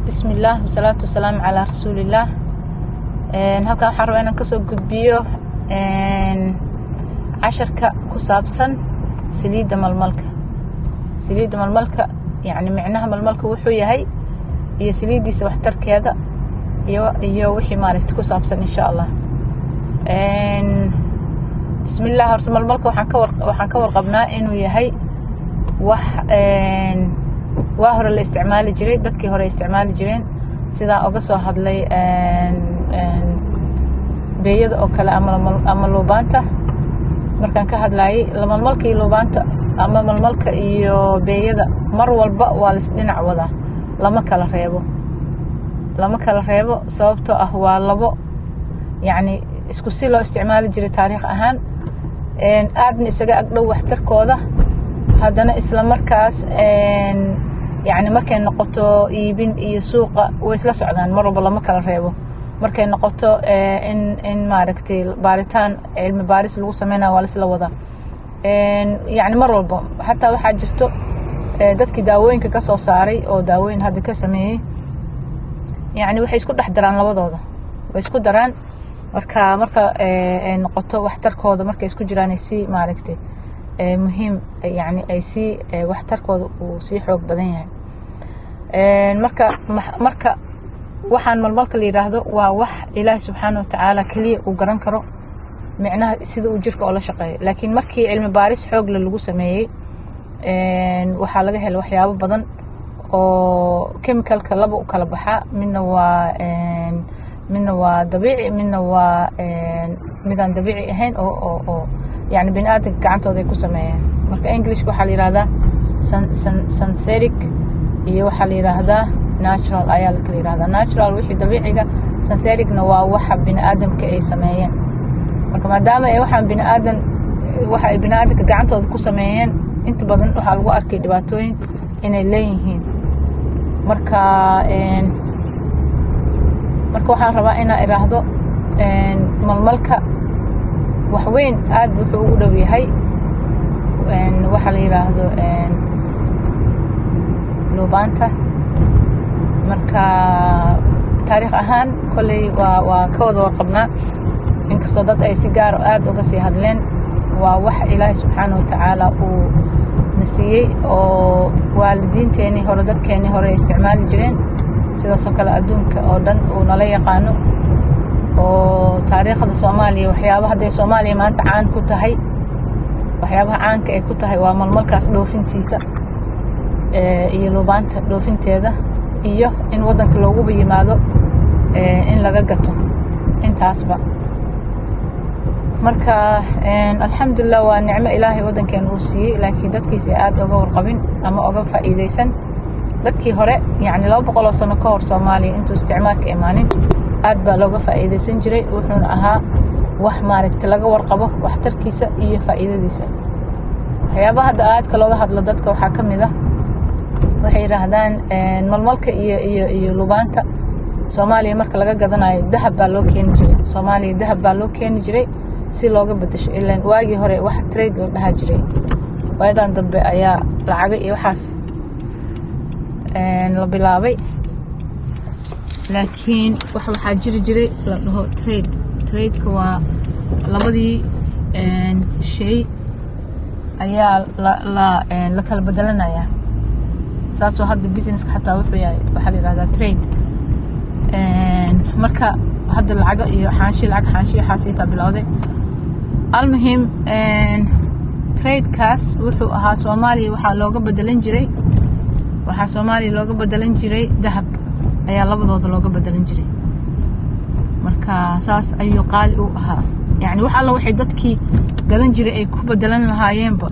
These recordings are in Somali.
Bismillaah, wasalaatu wasalaamu calaa rasuulillaah. Halkan waxaan rabaa inaan kasoo gudbiyo casharka ku saabsan saliidda malmalka. Saliidda malmalka, yacni micnaha malmalka wuxuu yahay iyo saliiddiisa waxtarkeeda iyo wixii maaragta ku saabsan, insha Allah. Bismillaah. Horta malmalka waxaan ka warqabnaa inuu yahay wax waa hore la isticmaali jiray, dadkii hore isticmaali jireen. Sidaa oga soo hadlay beeyada oo kale ama luubaanta markaan ka hadlayay, malmalka iyo luubaanta ama malmalka iyo beeyada mar walba waa lais dhinac wadaa, lama kala reebo, lama kala reebo, sababtoo ah waa labo yacni isku si loo isticmaali jiray taariikh ahaan, aadna isaga agdhow waxtarkooda. Haddana isla markaas, yacni markay noqoto iibin iyo suuqa, way isla socdaan mar walba, lama kala reebo. Markay noqoto in maaragtay baaritaan cilmi baaris lagu sameynaya, waa laisla wadaa, yacni mar walba. Xataa waxaa jirto dadkii daawooyinka ka soo saaray oo daawooyin hadda ka sameeyey, yacni waxay isku dhex daraan labadooda, way isku daraan. Marka ay noqoto waxtarkooda, markay isku jiraan, ay sii maaragtay muhiim, yacni ay sii waxtarkooda uu sii xoog badan yahay. Marka waxaan malmalka la yidhaahdo waa wax Ilaahi subxaana watacaala keliya uu garan karo micnaha sida uu jirka oola shaqeeyo. Laakiin markii cilmi baaris xoogle lagu sameeyey, waxaa laga helay waxyaabo badan oo chemicalka laba u kala baxaa: midna waa dabiici, midna waa midaan dabiici ahayn oo yani bini aadamka gacantooda ay ku sameeyeen. Marka Englishka waxaa la yihahdaa synthetic iyo waxaa la yidhaahdaa natural ayaa la kala yidhahdaa. Natural wixii dabiiciga, syntheticna waa waxa bini aadamka ay sameeyeen. Marka maadaama ay waxaan bini aadan waxa ay bini aadamka gacantooda ku sameeyeen, inta badan waxaa lagu arkay dhibaatooyin inay leeyihiin. Marka waxaan rabaa inaa idhaahdo malmalka wax weyn aad wuxuu ugu dhow yahay waxa la yidhaahdo luubaanta. Marka taariikh ahaan kolley waa ka wada warqabnaa, inkastoo dad ay si gaaro aada uga sii hadleen. Waa wax Ilaahay subxaana watacaala uu na siiyey oo waalidiinteenii hore, dadkeenii hore ay isticmaali jireen. Sidaasoo kale adduunka oo dhan uu nala yaqaano oo taariikhda Soomaaliya, waxyaaba hadday Soomaaliya maanta caan ku tahay, waxyaabaha caanka ay ku tahay waa malmalkaas dhoofintiisa iyo luubaanta dhoofinteeda iyo in waddanka looguba yimaado in laga gato intaasba. Marka alxamdulilah, waa nicmo Ilaahay waddankeena uu siiyey, laakiin dadkiisa aada uga warqabin ama uga faa'iideysan. Dadkii hore, yacni 200 oo sano ka hor Soomaaliya intuu isticmaalka imaanin, aad baa looga faa'iideysan jiray, wuxuuna ahaa wax maaragta laga warqabo waxtarkiisa iyo faa'iidadiisa. Waxyaabaha hadda aadka looga hadlo dadka waxaa ka mid ah, waxay yidhaahdaan malmalka iyo lubaanta Soomaaliya marka laga gadanayo, dahab baa loo keeni jiray. Soomaaliya dahab baa loo keeni jiray si looga bedesho, ilaan waagii hore wax trade la dhahaa jiray. Waayadan dambe ayaa lacaga iyo waxaas la bilaabay, laakiin waxaa jiri jiray la dhaho trade. Tradeka waa labadii shay ayaa la kala bedelanayaa. Saasoo hadda businesska xataa wuxuu yahay waxaa la yidhahdaa trade. Marka hadda lacago iyo xaanshi, lacag xaanshi waxaas itaa bilowday. Almuhim, tradekaas wuxuu ahaa Soomaaliya waxaa looga bedelan jiray, waxaa Soomaaliya looga bedelan jiray dahab ayaa labadooda looga bedelan jiray. Marka saas ayuu qaali u ahaa. Yacni wax alla waxay dadkii gadan jiray ay ku bedelan lahaayeenba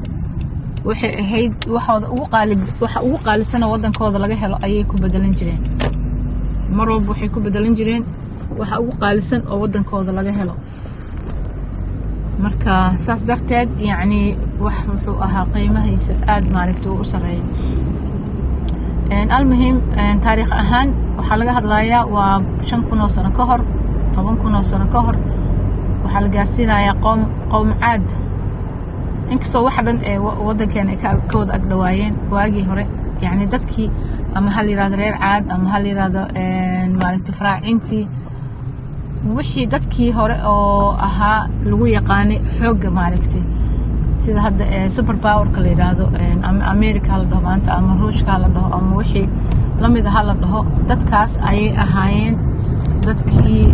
waxay ahayd waxooda ugu qaali, waxa ugu qaalisana waddankooda laga helo ayay ku bedelan jireen. Mar walba waxay ku bedelan jireen waxa ugu qaalisan oo waddankooda laga helo. Marka saas darteed, yacni wax wuxuu ahaa qiimahiisa aada maaragta uu u sareeyo. Almuhim, taariikh ahaan waxaa laga hadlayaa waa 5000 oo sano ka hor, 10,000 oo sano ka hor. Waxaa la gaarsiinayaa qowm Caad, inkastoo waxa dhan ee waddankeena ay ka wada agdhawaayeen waagii hore. Yacni dadkii Ama ha la yirahdo reer Caad, ama ha la yirahdo, maaragtay, faraacintii, wixii dadkii hore oo ahaa lagu yaqaanay xoogga, maaragtay, sida hadda super powerka la yidhaahdo, ama America ha la dhaho maanta, ama Ruushka ha la dhaho, ama wixii lamid a ha la dhaho, dadkaas ayay ahaayeen dadkii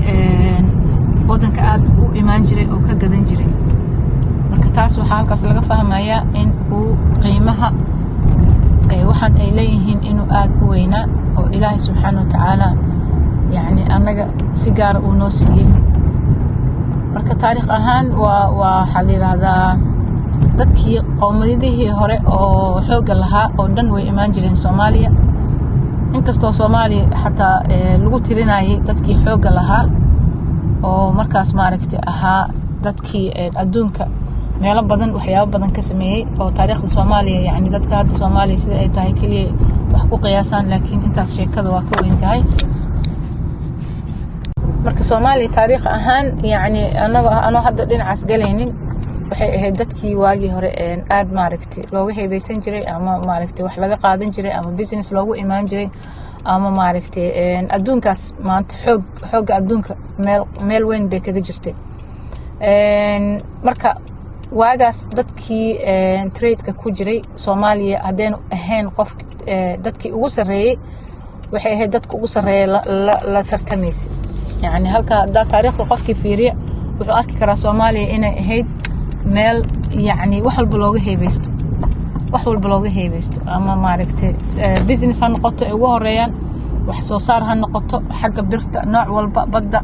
waddanka aada u imaan jiray oo ka gadan jiray. Marka taas waxaa halkaas laga fahmayaa in uu qiimaha waxaan ay leeyihiin inuu aada u weynaa oo Ilaahay subxaana wa tacaala yacni annaga si gaara uu noo siiyey. Marka taariikh ahaan waa waxaa la yidhaahdaa dadkii qowmiyadihii hore oo xoogga lahaa oo dhan way imaan jireen Soomaaliya, inkastoo Soomaaliya xataa lagu tirinayay dadkii xoogga lahaa oo markaas, maaragtay, ahaa dadkii adduunka meelo badan waxyaabo badan ka sameeyey oo taariikhda Soomaaliya, yacni dadka hadda Soomaaliya sida ay tahay keliya wax ku qiyaasaan, laakiin intaas sheekada waa ka weyn tahay. Marka Soomaaliya taariikh ahaan, yacni anagoo anoo hadda dhinacaas galaynin, waxay ahayd dadkii waagii hore aada, maaragtay, looga heybeysan jiray ama, maaragtay, wax laga qaadan jiray ama business loogu imaan jiray ama, maaragtay, adduunkaas maanta xoogga adduunka meel weyn bay kaga jirtay. Marka waagaas dadkii tradeka ku jiray Soomaaliya, haddaynu ahayn qof dadkii ugu sarreeyey, waxay ahayd dadka ugu sarreeya la tartamaysay. Yacni halka haddaa taariikhda qofkii fiiriya wuxuu arki karaa Soomaaliya inay ahayd meel, yacni, wax walba looga heybeysto, wax walba looga heybeysto, ama, maaragtay, business ha noqoto ay ugu horeeyaan, wax soo saar ha noqoto, xagga birta, nooc walba, badda.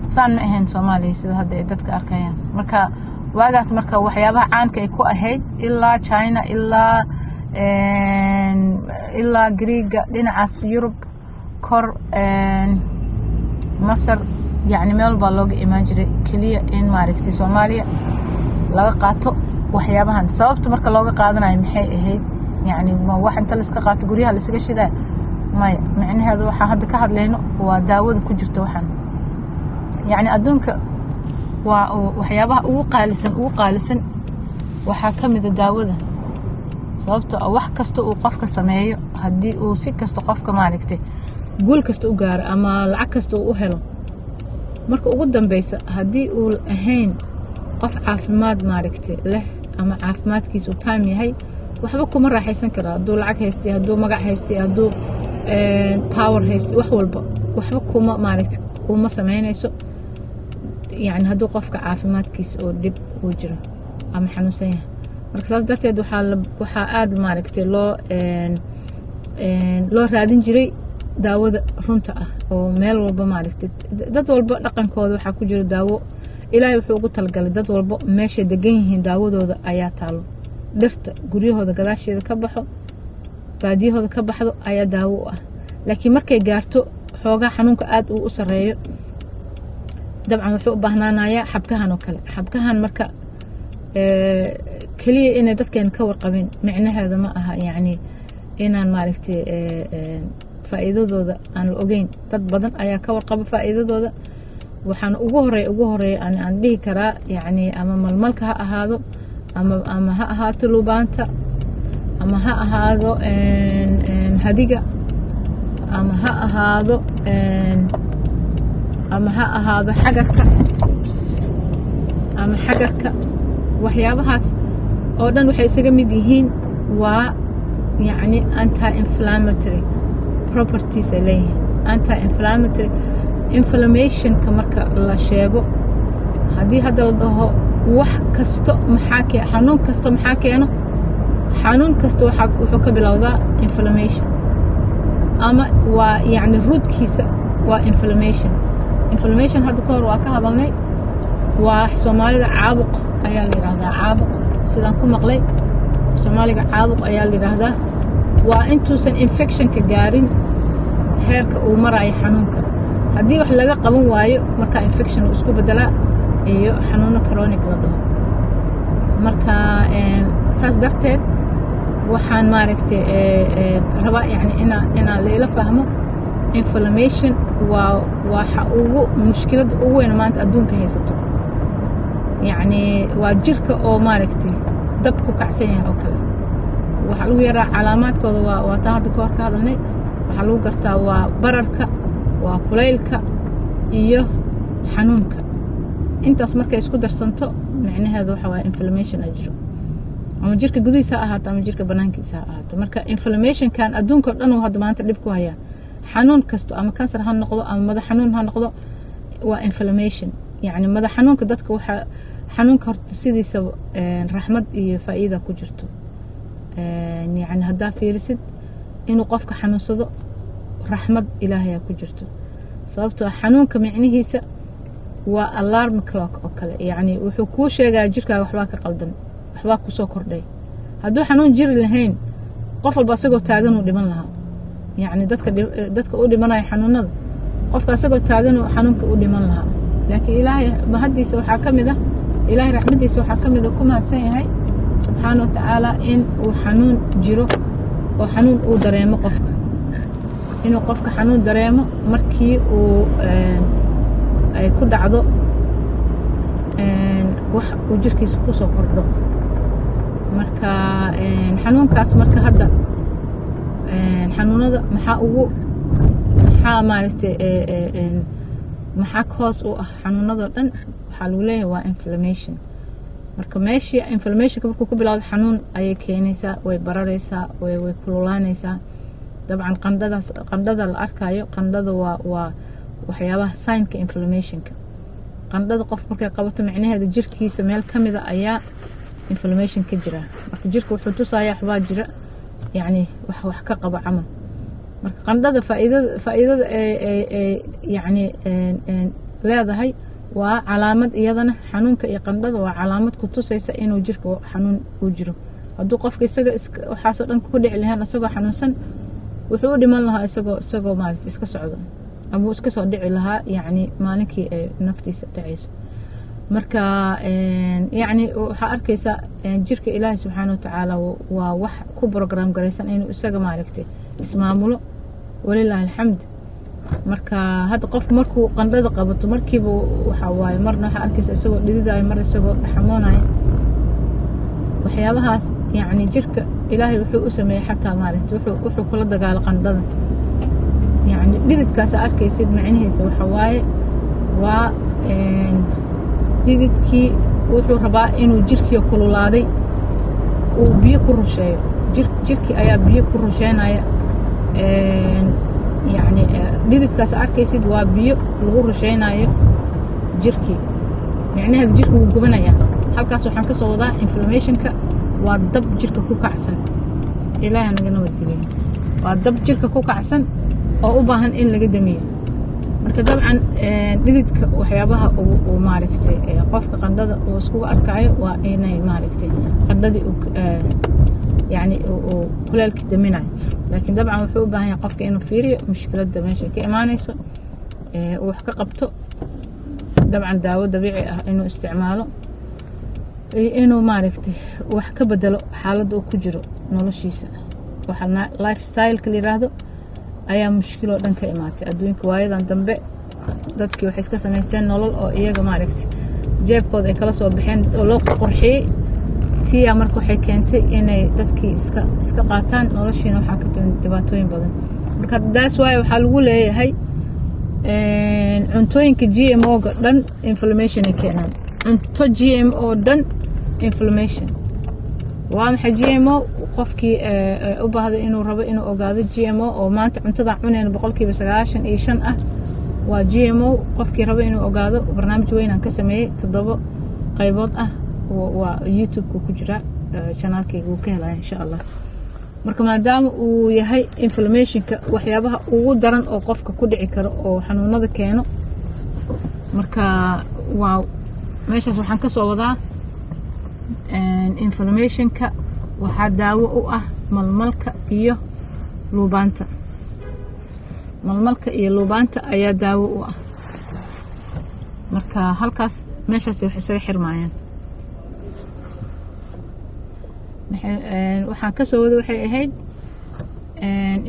Saan ma ahayn Soomaaliya sida hadda ay dadka arkayaan. Marka waagaas marka waxyaabaha caanka ay ku ahayd ilaa China, ilaa Greega, dhinacaas Yurub, kor Masar, yacni meel baa looga imaan jiray keliya in, maaragtay, Soomaaliya laga qaato waxyaabahan. Sababta marka looga qaadanayo maxay ahayd? Yacni ma wax inta laiska qaato guryaha laisaga shidaa? Maya. Micnaheedu waxaa hadda ka hadlayno waa daawada ku jirta waxaan. Yacni adduunka waa waxyaabaha ugu qaalisan waxaa ka mida daawada, sababto ah wax kasta uu qofka sameeyo, haddii uu si kasta qofka, maaragtay, guul kasta u gaaro ama lacag kasta uu u helo, marka ugu dambeysa haddii uu ahayn qof caafimaad, maaragtay, leh ama caafimaadkiisa uu time yahay, waxba kuma raaxaysan karo. Hadduu lacag haystay, hadduu magac haystay, hadduu power haystay, wax walba waxba kuma, maaragtay, kuma sameynayso, yacni hadduu qofka caafimaadkiisa oo dhib uu jiro ama xanuunsan yahay. Marka saas darteed waxaa aada, maaragtay, loo raadin jiray daawada runta ah oo meel walba, maaragtay, dad walba dhaqankooda waxaa ku jira daawo Ilaahay wuxuu ugu talagalay. Dad walba meeshay degan yihiin daawadooda ayaa taalo. Dhirta guryahooda gadaasheeda ka baxo, baadiyahooda ka baxdo ayaa daawo u ah. Laakiin markay gaarto xoogaa xanuunka aada uu u sareeyo, dabcan wuxuu u baahnaanayaa xabkahan oo kale. Xabkahan marka keliya inay dadkeen ka warqabin micnaheeda ma aha, yacni, inaan, maaragtay, faa'iidadooda aan la ogeyn. Dad badan ayaa ka warqaba faa'iidadooda. Waxaan ugu horeeya aan dhihi karaa, yacni, ama malmalka ha ahaado, ama ha ahaato lubaanta, ama ha ahaado hadiga, ama ha ahaado xagarka ama xagarka, waxyaabahaas oo dhan waxay isaga mid yihiin waa, yacni, anti inflammatory properties ay leeyihiin. Anti inflammatory, inflammationka marka la sheego, haddii hadda la dhaho wax kasto maxaa xanuun kasto maxaa keeno, xanuun kasta waxaa wuxuu ka bilowdaa inflammation, ama waa, yacni, rootkiisa waa inflammation. Inflammation hadda ka hor waa ka hadalnay. Waa Soomaalida caabuq ayaa la yidhaahdaa. Caabuq sidaan ku maqlay Soomaaliga caabuq ayaa la yidhaahdaa. Waa intuusan infectionka gaarin heerka uu marayo xanuunka. Haddii wax laga qaban waayo, markaa infection uu isku bedelaa iyo xanuuno chronic la dhaho. Marka saas darteed waxaan, maaragtay, rabaa, yani, inaan laila fahmo inflammation waa waxa ugu mushkiladda ugu weyn maanta adduunka haysato. Yacni waa jirka oo, maaragtay, dab ku kacsan yahay oo kale. Waxaa lagu yaraa calaamaadkooda waa taa hadda ka hor ka hadalnay. Waxaa lagu gartaa waa bararka, waa kulaylka iyo xanuunka. Intaas markay isku darsanto, micnaheedu waxa waaye inflammation a jiro, ama jirka gudihiisa ha ahaato ama jirka banaankiisa ha ahaato. Marka inflammationkan adduunka o dhan uu hadda maanta dhib ku hayaa. Xanuun kasto, ama kansar ha noqdo ama madax xanuun ha noqdo, waa inflammation. Yacni madax xanuunka dadka, waxaa xanuunka horta sidiisaba raxmad iyo faa'iida ku jirto. Yacni haddaa fiirisid, inuu qofka xanuunsado raxmad Ilaahayaa ku jirto, sababtoo xanuunka micnihiisa waa alarm clock oo kale. Yacni wuxuu kuu sheegaya jirkaaga waxbaa ka qaldan, waxbaa kusoo kordhay. Hadduu xanuun jiri lahayn, qof walba asagoo taaganuu dhiman lahaa. Yacni dadka u dhimanaya xanuunada, qofka asagoo taaganuu xanuunka u dhiman lahaa. Laakiin Ilaahay mahaddiisa waxaa ka mid ah, Ilaahay raxmaddiisa waxaa ka mid ah, ku mahadsan yahay subxaana wa tacaala, in uu xanuun jiro oo xanuun uu dareemo qofka, inuu qofka xanuun dareemo markii uu ay ku dhacdo wax uu jirkiisa kusoo kordho. Marka xanuunkaas, marka hadda xanuunada maxaa ugu, maxaa maaragtay, maxaa cause u ah xanuunadoo dhan? Waxaa lagu leeyahay waa inflammation. Marka meeshii inflammationka markuu ku bilowdo, xanuun ayay keenaysaa, way barareysaa, way kululaanaysaa. Dabcan qandhadaas, qandhada la arkayo, qandhada waa waxyaabaha signka inflammationka. Qandhada qof markay qabato, micnaheeda jirkiisa meel ka mida ayaa inflammation ka jira. Marka jirka wuxuu tusayaa waxbaa jira, yacni wax ka qabo camal. Marka qandhada faa'iidada ee yacni leedahay waa calaamad iyadana. Xanuunka iyo qandhada waa calaamad ku tusaysa inuu jirka xanuun uu jiro. Hadduu qofka isaga waxaasoo dhan ku dhici lahayn isagoo xanuunsan, wuxuu u dhiman lahaa isagoo maarata iska socdo, ama uu iska soo dhici lahaa, yacni maalinkii ay naftiisa dhacayso. Marka yacni waxaa arkaysaa jirka Ilaahay subxaana watacaala waa wax ku program garaysan inuu isaga maaragtay ismaamulo, walilaahi alxamd. Marka hadda qofku markuu qandhada qabato, markiiba waxaa waaye marna waxaa arkaysa isagoo dhididayo, mar isagoo dhaxamoonaya. Waxyaabahaas yacni jirka Ilaahay wuxuu u sameeyey xataa maaragtay wuxuu kula dagaalo qandhada. Yacni dhididkaas arkaysid macnihiisa waxa waaye waa dhididkii wuxuu rabaa inuu jirkii kululaaday uu biyo ku rusheeyo. Jirkii ayaa biyo ku rusheynaya. Yacni dhididkaas arkaysid waa biyo lagu rusheynayo jirkii, micnaheedu jirka wuu gubanayaa. Halkaas waxaan ka soo wadaa inflammationka waa dab jirka ku kacsan. Ilaaha naga nabadgeliyo. Waa dab jirka ku kacsan oo u baahan in laga damiyo. Marka dabcan dhididka waxyaabaha uu maaragtay qofka qandhada uu iskugu arkaayo waa inay maaragtay qandhadii uu yacni uu kuleelka daminayo. Laakiin dabcan wuxuu u baahan yahay qofka inuu fiiriyo mushkiladda meesha ka imaanayso, uu wax ka qabto, dabcan daawo dabiici ah inuu isticmaalo iyo inuu maaragtay wax ka bedelo xaaladda uu ku jiro noloshiisa. Waxa lifestyleka la yiraahdo ayaa mushkiloo dhan ka imaatay adduunka waayadan dambe. Dadkii waxay iska samaysteen nolol oo iyaga maaragtay jeebkooda ay kala soo baxeen oo loo qurxiyey. Tiyaa marka waxay keentay inay dadkii iska qaataan noloshiina, waxaa ka timid dhibaatooyin badan. Marka daas waaye waxaa lagu leeyahay cuntooyinka GMO-ga dhan inflammation ay keenaan. Cunto GMO dhan inflammation. Waa maxay GMO? Qofkii u baahday inuu rabo inuu ogaado GMO, oo maanta cuntada cunayna 95% ah waa GMO, qofkii rabo inuu ogaado, barnaamij weyn aan ka sameeyey, toddobo qaybood ah, waa YouTube-ka ku jira, channelkayga wuu ka helaya insha Allah. Marka maadaama uu yahay inflammationka waxyaabaha ugu daran oo qofka ku dhici karo oo xanuunada keeno, marka waa meeshaas waxaan ka soo wadaa inflammationka waxaa daawo u ah malmalka iyo luubaanta. Malmalka iyo luubaanta ayaa daawo u ah. Marka halkaas meeshaas wax isaga xirmaayaan. Waxaan kasoo wada waxay ahayd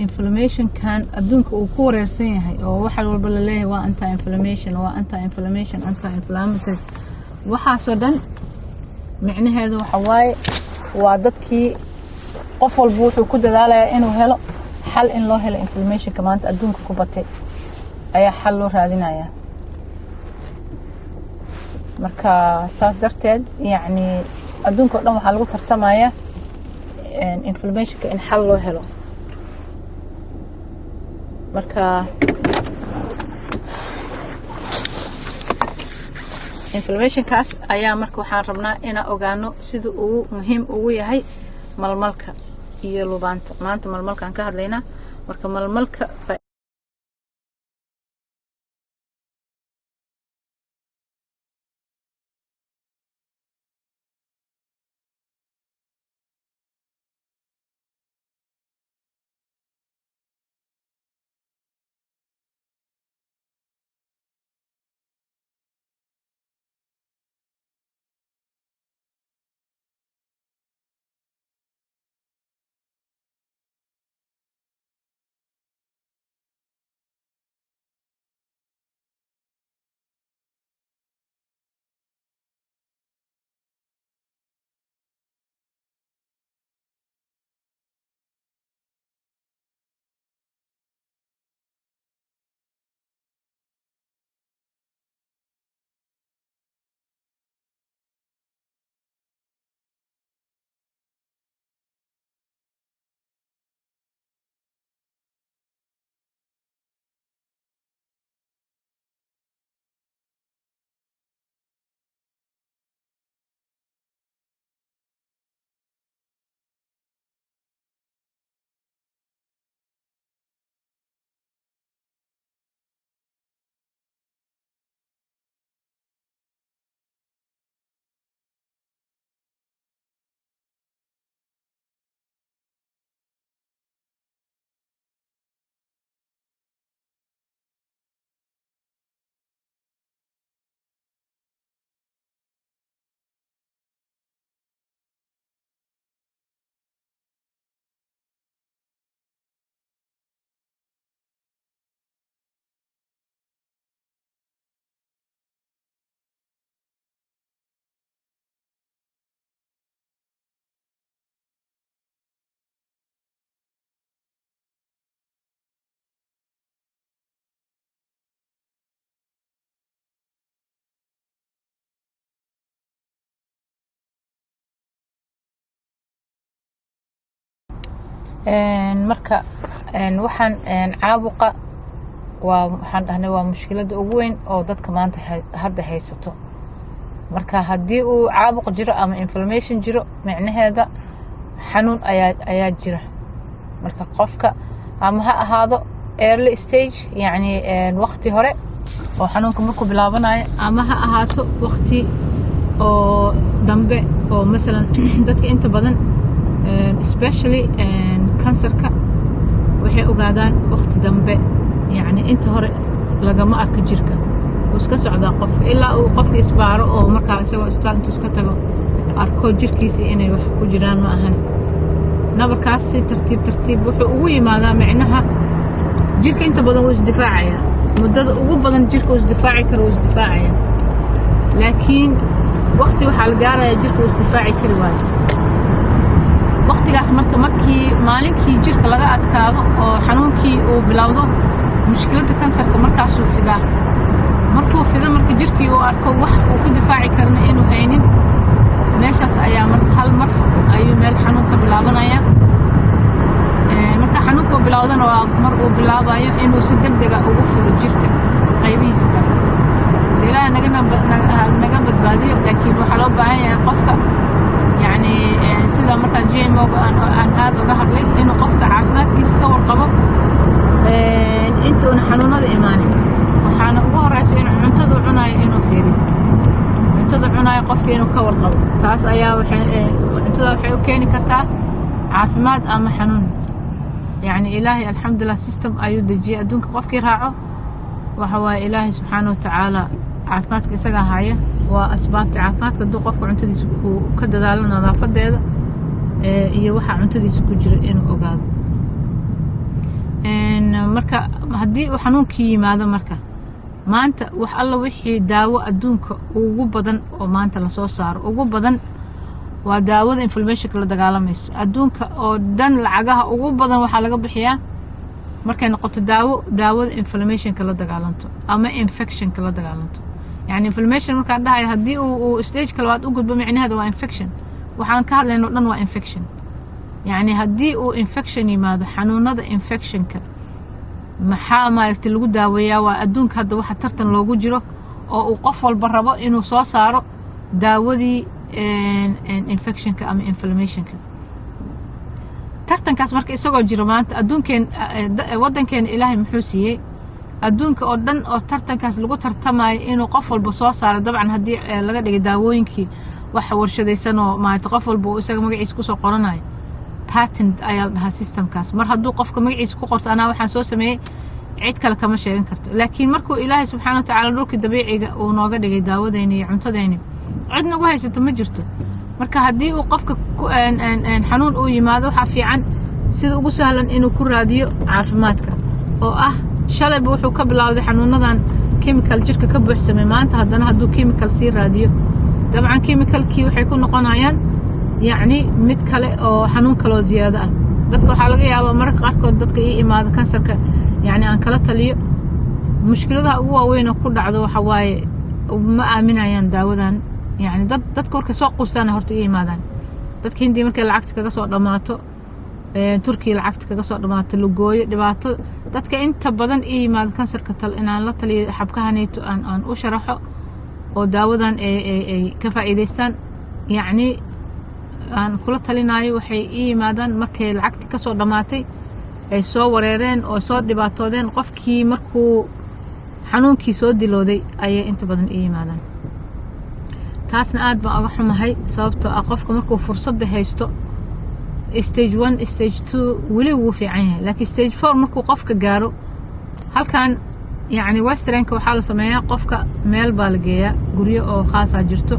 inflammationkan adduunka uu ku wareersan yahay oo waxa walba laleeyahay waa anti inflammation, waa anti inflammation, anti inflammatory. Waxaasoo dhan micnaheedu waxa waaye waa dadkii Qof walba wuxuu ku dadaalayaa inuu helo xal, in loo helo inflammationka maanta adduunka ku batay ayaa xal loo raadinayaa. Marka saas darteed, yacni, adduunka o dhan waxaa lagu tartamaya inflammationka in xal loo helo. Marka inflammationkaas ayaa marka waxaan rabnaa inaan ogaano sida uu muhiim ugu yahay malmalka iyo lubaanta. Maanta malmalkaan ka hadlaynaa. Marka malmalka marka waxaan caabuqa waa, waxaan dhahnay, waa mushkiladda ugu weyn oo dadka maanta hadda haysato. Marka haddii uu caabuq jiro ama inflammation jiro, micnaheeda xanuun ayaa jira. Marka qofka ama ha ahaado early stage, yacni waqti hore oo xanuunka markuu bilaabanayo, ama ha ahaato waqti oo dambe oo masalan dadka inta badan, especially kansarka, waxay ogaadaan waqti dambe. Yacni inta hore lagama arko, jirka wuu iska socdaa qofka ilaa uu qofka isbaaro oo markaa isagoo isbitaal intuu iska tago arko jirkiisa inay wax ku jiraan. Ma ahan, nabarkaas si tartiib tartiib wuxuu ugu yimaadaa. Micnaha jirka inta badan wuu isdifaacayaa, muddada ugu badan jirka wuu isdifaaci karo, wuu isdifaacaya, laakiin waqti waxaa la gaaraya jirka wuu isdifaaci kari waayo. Waqtigaas marka, markii maalinkii jirka laga adkaado oo xanuunkii uu bilowdo, mushkiladda kansarka markaasuu fidaa. Markuu fido, marka jirkii uu arko wax uu ku difaaci karna inuu haynin, meeshaas ayaa marka hal mar ayuu meel xanuun ka bilaabanaya. Marka xanuunka uu bilowdana waa mar uu bilaabayo inuu si deg dega ugu fido jirka qaybihiisa kale. Ilaaha naga badbaadiyo, laakiin waxaa loo baahan yahay qofka, yacni, sida markaa GMO-ga aan aada uga hadlay, inuu qofka caafimaadkiisa ka warqabo inta una xanuunada imaanin. Waxaana ugu horeysa inuu cuntadu cunaayo, inuu fiiriyo cuntada cunaayo qofka, inuu ka warqabo. Taas ayaa waxay cuntada waxay u keeni kartaa caafimaad ama xanuun. Yacni Ilaahay, alxamdulilah, system ayuu dejiyey adduunka. Qofkii raaco waxa waaye Ilaahay subxaana watacaala caafimaadka isagaa haya. Waa asbaabta caafimaadka hadduu qofka cuntadiisa uu ka dadaalo, nadaafadeeda iyo waxa cuntadiisa ku jira inuu ogaado. Marka haddii uu xanuunkii yimaado, marka maanta wax alla wixii daawo adduunka ugu badan oo maanta lasoo saaro ugu badan Waa daawada inflammationka la dagaalamayso. Adduunka oo dhan lacagaha ugu badan waxaa laga bixiyaa markay noqoto daawo, daawada inflammationka la dagaalanto ama infectionka la dagaalanto. Yani inflammation markaan dhahayo, haddii uu stageka labaad u gudbo, micnaheeda waa infection. Waxaan ka hadlayno o dhan waa infection. Yacni haddii uu infection yimaado, xanuunada infectionka maxaa maaragtay lagu daaweeyaa? Waa adduunka hadda waxa tartan loogu jiro oo uu qof walba rabo inuu soo saaro daawadii infectionka ama inflammationka. Tartankaas marka isagoo jiro maanta adduunkeen, waddankeena Ilaahay muxuu siiyey? Adduunka oo dhan oo tartankaas lagu tartamayo inuu qof walba soo saaro, dabcan haddii laga dhigay daawooyinkii wax warshadaysan oo maarata qof walba uu isaga magaciisa kusoo qoranayo, patent ayaa la dhahaa systemkaas. Mar hadduu qofka magaciisa ku qorto, "Anaa waxaan soo sameeyey," cid kale kama sheegan karto. Laakiin markuu Ilaahay subxaana wa tacaala dhulkii dabiiciga uu nooga dhigay daawadeyni iyo cuntadeyni, cid nagu haysato ma jirto. Marka haddii uu qofka xanuun uu yimaado, waxaa fiican sida ugu sahlan inuu ku raadiyo caafimaadka oo ah shalayba wuxuu ka bilowday xanuunadan chemical jirka ka buuxsamay. Maanta haddana hadduu chemical sii raadiyo, dabcan chemicalkii waxay ku noqonayaan yacni mid kale oo xanuun kaleoo ziyaado ah. Dadka waxaa laga yaabaa mararka qaarkood, dadka ii imaado kansarka, yacni aan kala taliyo, mushkiladaha ugu waaweyn oo ku dhacdo waxa waaye ma aaminayaan daawadan. Yacni dadka markay soo quustaana horta ii imaadaan. Dadka Hindiya markay lacagta kaga soo dhammaato, Turkiya lacagta kaga soo dhammaato, lugooyo, dhibaato, dadka inta badan ii yimaado kansarka tal inaan la taliyo, xabkahanayto aan u sharaxo oo daawadan ay ka faa'iidaystaan, yacni aan kula talinayo, waxay ii yimaadaan markay lacagti kasoo dhammaatay, ay soo wareereen oo soo dhibaatoodeen. Qofkii markuu xanuunkii soo dilooday ayay inta badan ii yimaadaan. Taasna aad baan uga xumahay, sababtoo ah qofka markuu fursadda haysto, stage 1, stage 2 weli wuu fiican yahay, laakiin stage 4 markuu qofka gaaro, halkan yacni westernka waxaa la sameeyaa, qofka meel baa la geeyaa, guryo oo khaasaa jirto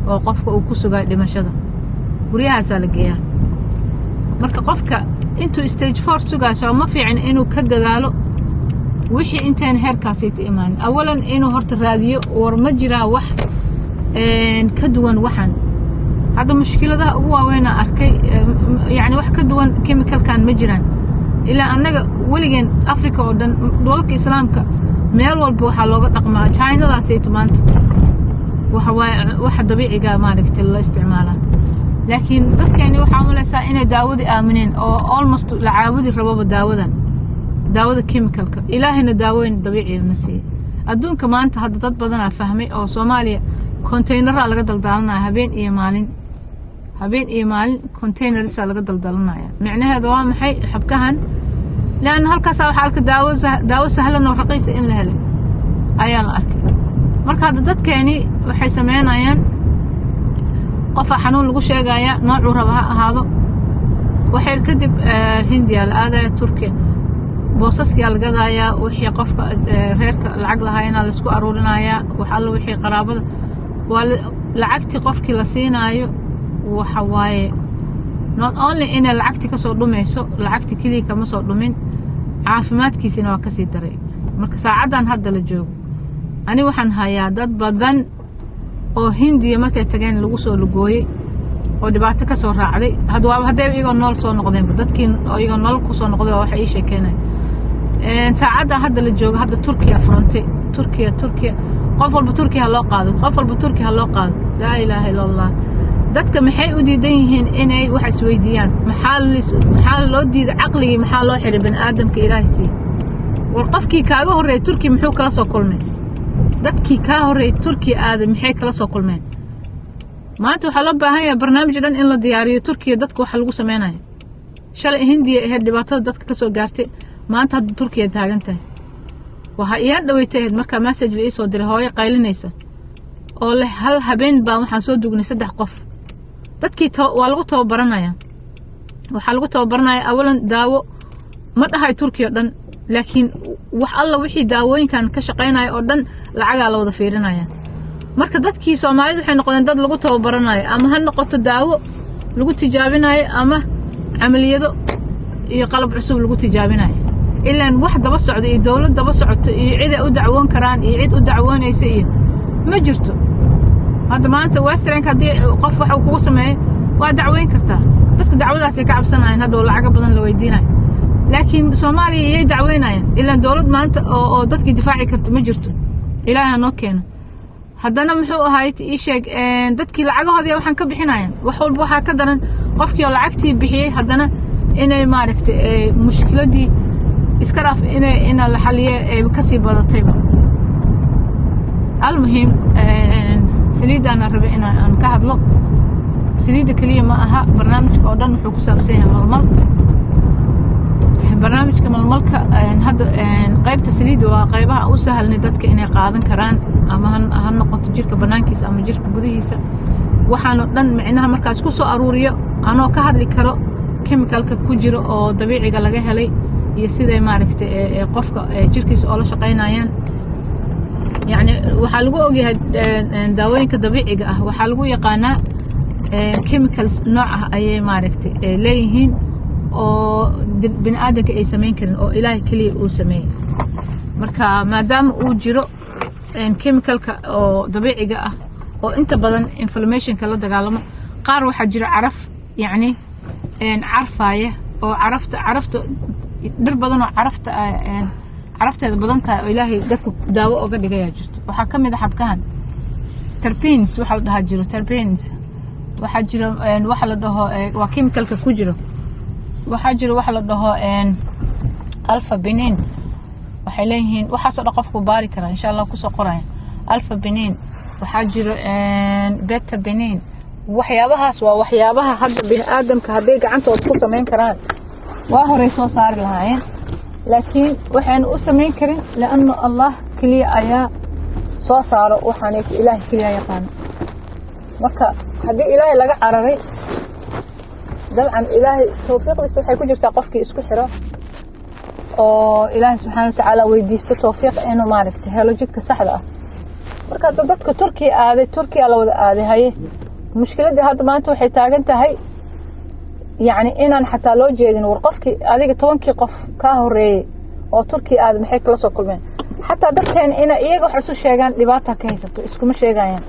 oo qofka uu ku sugayo dhimashada, guryahaasaa la geeyaa. Marka qofka intuu stage 4 sugaayo, ma fiicin inuu ka dadaalo wixii intayn heerkaasayta imaanin? Awalan inuu horta raadiyo, war ma jiraa wax ka duwan waxan hadda mushkiladaha ugu waaweynaa arkay? Yacni wax ka duwan chemicalkan ma jiraan? Ilaa annaga weligeen Africa oo dhan, dhulalka Islaamka, meel walba waxaa looga dhaqmaa Chinadaasayta maanta waxa waaye waxa dabiiciga maaragtay loo isticmaalaa. Laakiin dadkeeni waxaa umalaysaa inay daawadii aamineen oo almost la caabudi raboba daawadan, daawada chemicalka. Ilaahayna daawooyin dabiiciga siiyey. Adduunka maanta hadda dad badanaa fahmay oo Soomaaliya containeraa laga daldaalanaya habeen iyo maalin, habeen iyo maalin containersa laga daldalanaya. Micnaheeda waa maxay xabkahan? Leanna halkaasaa waxaa arka daawo sahlan oo raqiisa in la helay ayaa la arkay. Marka hadda dadkeeni waxay sameynayaan, qofaa xanuun lagu sheegaya, noocuu raba ha ahaado, waxay kadib Hindiya la aadaya, Turkiya, boosaskiyaa la gadayaa, wixii qofka reerka lacag lahaayana laisku aruurinayaa, wax alla wixii qaraabada waa lacagtii qofkii la siinaayo. Waxa waaye not only inay lacagti kasoo dhumayso, lacagti keliya kama soo dhumin, caafimaadkiisina waa kasii daray. Marka saacaddan hadda la joogo, ani waxaan hayaa dad badan oo Hindiya markay tageen lagu soo lugooyey oo dhibaato ka soo raacday. Had waaba haddayba iyagoo nool soo noqdeenba, dadkii oo iyagoo nool kusoo noqday waa waxa ii sheekeynaya. Saacadda hadda la joogo, hadda Turkiya furantay, Turkiya, Turkiya, qof walba Turkiya ha loo qaado, qof walba Turkiya ha loo qaado. Laa ilaaha illa Allah. Dadka maxay u diidan yihiin inay wax isweydiiyaan? Maxaa loo diiday caqligii? Maxaa loo xiray bani aadamka Ilaahay siiye? War qofkii kaaga horreeyay Turkiya muxuu kala soo kulmay? Dadkii kaa horreeyay Turkiya aaday maxay kala soo kulmeen? Maanta waxaa loo baahan yahay barnaamij dhan in la diyaariyo, Turkiya dadka waxa lagu sameynayo. Shalay Hindiya ahayd dhibaatada dadka ka soo gaartay, maanta hadda Turkiya taagan tahay. Waxaa iyaan dhaweytay ahayd markaa message la iisoo diray, hooyo qaylinaysa oo leh, "Hal habeen baan waxaan soo dugnay saddex qof." Dadkii waa lagu tababaranaya, waxaa lagu tababaranaya awalan daawo ma dhahay Turkiya o dhan, laakiin wax alla wixii daawooyinkan ka shaqaynaya oo dhan lacagaa la wada fiirinaya. Marka dadkii Soomaalida waxay noqdeen dad lagu tababaranayo, ama ha noqoto daawo lagu tijaabinayo ama camaliyado iyo qalab cusub lagu tijaabinayo. Ilaan wax daba socdo iyo dowlad daba socoto iyo cid ay u dacwoon karaan iyo cid u dacwoonaysa iyo ma jirto. Hadda maanta westernka haddii qof wax uu kugu sameeyo Waa dacweyn kartaa. Dadka dacwadaasay ka cabsanayaan, hadhow lacago badan la weydiinayo. Laakiin Soomaaliya iyay dacweynayaan? Ilaan dowlad maanta oo dadkii difaaci karta ma jirto. Ilaahay ha noo keeno. Haddana muxuu ahayd, ii sheeg, dadkii lacagahoodii waxaan ka bixinayaan. Wax walba waxaa ka daran qofkii oo lacagtii bixiyey, haddana inay, maaragtay, mushkiladii iska dhaaf inay ina la xaliye ay kasii badatayba. Almuhim, saliiddaana rabe in aan ka hadlo. Saliidda keliya ma aha, barnaamijka oo dhan wuxuu ku saabsan yahay malmal. Barnaamijka malmalka hadda qaybta saliidda waa qaybaha u sahlnay dadka inay qaadan karaan, ama ha noqoto jirka banaankiisa ama jirka gudihiisa. Waxaanoo dhan micnaha markaas ku soo aruuriyo anoo ka hadli karo chemicalka ku jiro oo dabiiciga laga helay iyo siday, maaragtay, qofka jirkiisa oola shaqaynayaan. Yacni waxaa lagu ogyahay daawooyinka dabiiciga ah, waxaa lagu yaqaanaa chemicals nooc ah ayay, maaragtay, leeyihiin oo bini aadamka ay samayn karin oo Ilaahay keliya uu sameeyey. Marka maadaama uu jiro chemicalka oo dabiiciga ah oo inta badan inflammationka la dagaalamo, qaar waxaa jiro caraf, yacni carfaaya oo carafta dhir badan oo carafta carafteeda badan tahay oo Ilaahay dadka daawo oga dhigayaa jirto. Waxaa ka mid a xabkahan terpenes waxaa la dhahaa jiro. Terpenes waxaa jiro, waxa la dhaho waa chemicalka ku jiro. Waxaa jiro waxa la dhaho alpha pinene. Waxay leeyihiin waxaasoo dhan qofku baari karaa, insha Allah kusoo qoraya. Alpha pinene waxaa jiro, beta pinene. Waxyaabahaas waa waxyaabaha hadda bini aadamka hadday gacantooda ku samayn karaan waa horey soo saari lahaayeen, laakiin waxaynu u samayn karin lianna Allah keliya ayaa soo saaro. Waxaana Ilaahay keliya yaqaano. Marka haddii Ilaahay laga cararay, dabcan Ilaahay tawfiiqdiisa waxay ku jirtaa qofkii isku xiro oo Ilaahay subxaana watacaala weydiisto tawfiiq inuu, maaragtay, helo jidka saxda ah. Marka hadda dadka Turkiya aaday, Turkiya la wada aaday. Haye, mushkiladdii hadda maanta waxay taagan tahay, yacni, inaan xataa loo jeedin war qofkii adiga 10-kii qof kaa horeeyey oo Turkiya aaday maxay kala soo kulmeen. Xataa dadkeena ina iyaga wax isu sheegaan dhibaata ka haysato, iskuma sheegayaan.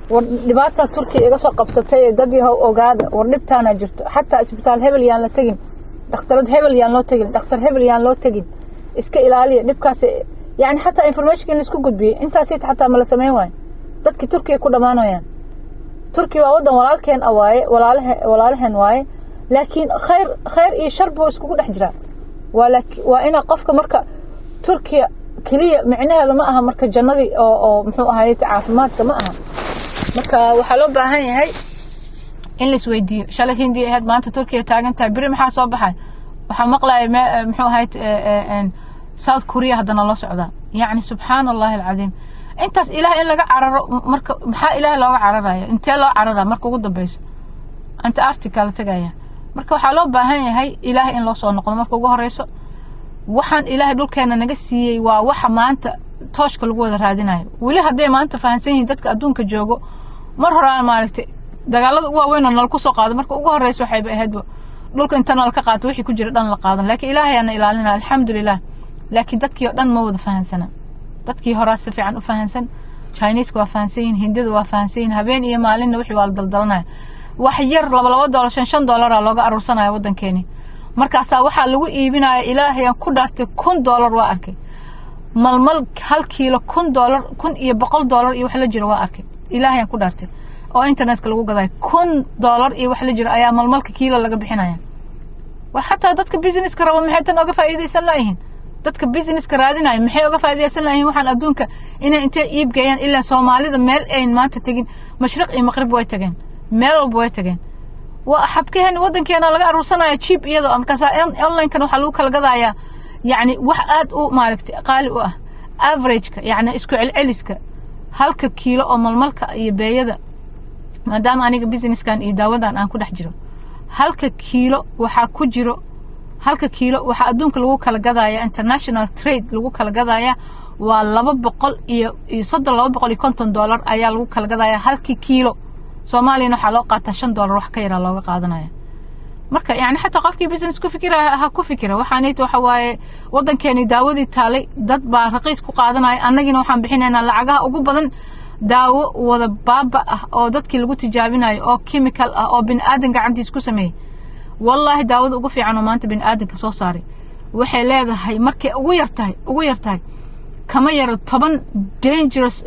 War dhibaata Turkiya iga soo qabsatay ee dad yahow ogaada, war dhibtaana jirto, xataa isbitaal hebel yaan la tegin, dhakhtarad hebel yaan loo tegin, dhakhtar hebel yaan loo tegin, iska ilaaliya dhibkaas. Yani xataa informationka in laisku gudbiyo intaasita xataa ma la samayn waayo. Dadkii Turkiya ku dhammaanayaan. Turkiya waa waddan walaalkeen ah waaye, walaalahe walaalaheen waaye, laakiin khayr iyo shar buu iskugu dhex jiraa. Waa ina qofka marka Turkiya keliya micnaheeda ma aha marka jannadii oo muxuu ahaye caafimaadka ma aha. Marka waxaa loo baahan yahay in la isweydiiyo. Shalay Hindiya ahayd, maanta Turkiya taagan tahay, beri maxaa soo baxay? Waxaa maqlaya muxuu ahayd, South Korea haddana loo socdaa. Yacni subxaana Allahi alcadiim, intaas Ilaah in laga cararo. Marka maxaa Ilaah looga cararaya? Intee loo carara marka ugu dambeyso? Antarctica la tegaya. Marka waxaa loo baahan yahay Ilaah in loo soo noqdo marka ugu horeyso. Waxaan Ilaahay dhulkeena naga siiyey waa waxa maanta tooshka lagu wada raadinayo. Weli hadday maanta fahansan yihiin dadka adduunka joogo, mar horaa, maaragtay, dagaalada ugu waaweyn oo nala kusoo qaado marka ugu horeysa waxayba ahaydba dhulka inta nala ka qaato wixii ku jira dhan la qaadan. Laakiin Ilaahay aana ilaalinaya, alxamdulilah. Laakiin dadkii oo dhan ma wada fahansana. Dadkii horaa si fiican u fahansan. Chineska waa fahansan yihin, Hindida waa fahansan yihin. Habeen iyo maalinna wixii waa la daldalanaya. Wax yar 2 2 doolar, 5 5 doolaraa looga aruursanaya waddankeeni. Markaasaa waxaa lagu iibinaya, Ilaahay aan ku dhaartay, $1000 waa arkay. Malmal 1 kiilo $1000, $1100 iyo wax la jiro waa arkay. Ilaahay aan ku dhaartay oo internetka lagu gadayo $1000 iyo wax la jiro ayaa malmalka kiilo laga bixinaya. War xataa dadka businesska raba maxay tan oga faa'iidaysan laayihiin? Dadka businesska raadinaya maxay oga faa'iidaysan laayihiin waxaan adduunka inay intay iib geeyaan? Ilaa Soomaalida meel ayn maanta tegin, mashriq iyo maqrib way tageen, meel walba way tageen. Waa xabkaheen waddankeena laga aruursanaya cheap, iyadoo markaasa online-kan waxaa lagu kala gadayaa, yacni, wax aad u, maaragtay, qaali u ah. Averageka, yacni isku celceliska halka kiilo oo malmalka iyo beeyada, maadaama aniga businesskan iyo daawadan aan ku dhex jiro, halka kiilo waxaa ku jiro, halka kiilo waxaa adduunka lagu kala gadaya, international trade lagu kala gadaya, waa 230, $250 ayaa lagu kala gadaya halkii kiilo. Soomaaliyana waxaa loo qaataa $5, wax ka yaraa looga qaadanaya. Marka yani xataa qofkii business ku fikira ha ku fikira. Waxaanayta waxa waaye waddankeeni daawadii taalay dad baa raqiis ku qaadanaya, annagiina waxaan bixinaynaa lacagaha ugu badan. Daawo wada baaba ah oo dadkii lagu tijaabinayo oo chemical ah oo bini aadan gacantiis ku sameeyey. Wallaahi, daawada ugu fiican oo maanta bini aadanka soo saaray waxay leedahay, markay ugu yar tahay, kama yaro 10 dangerous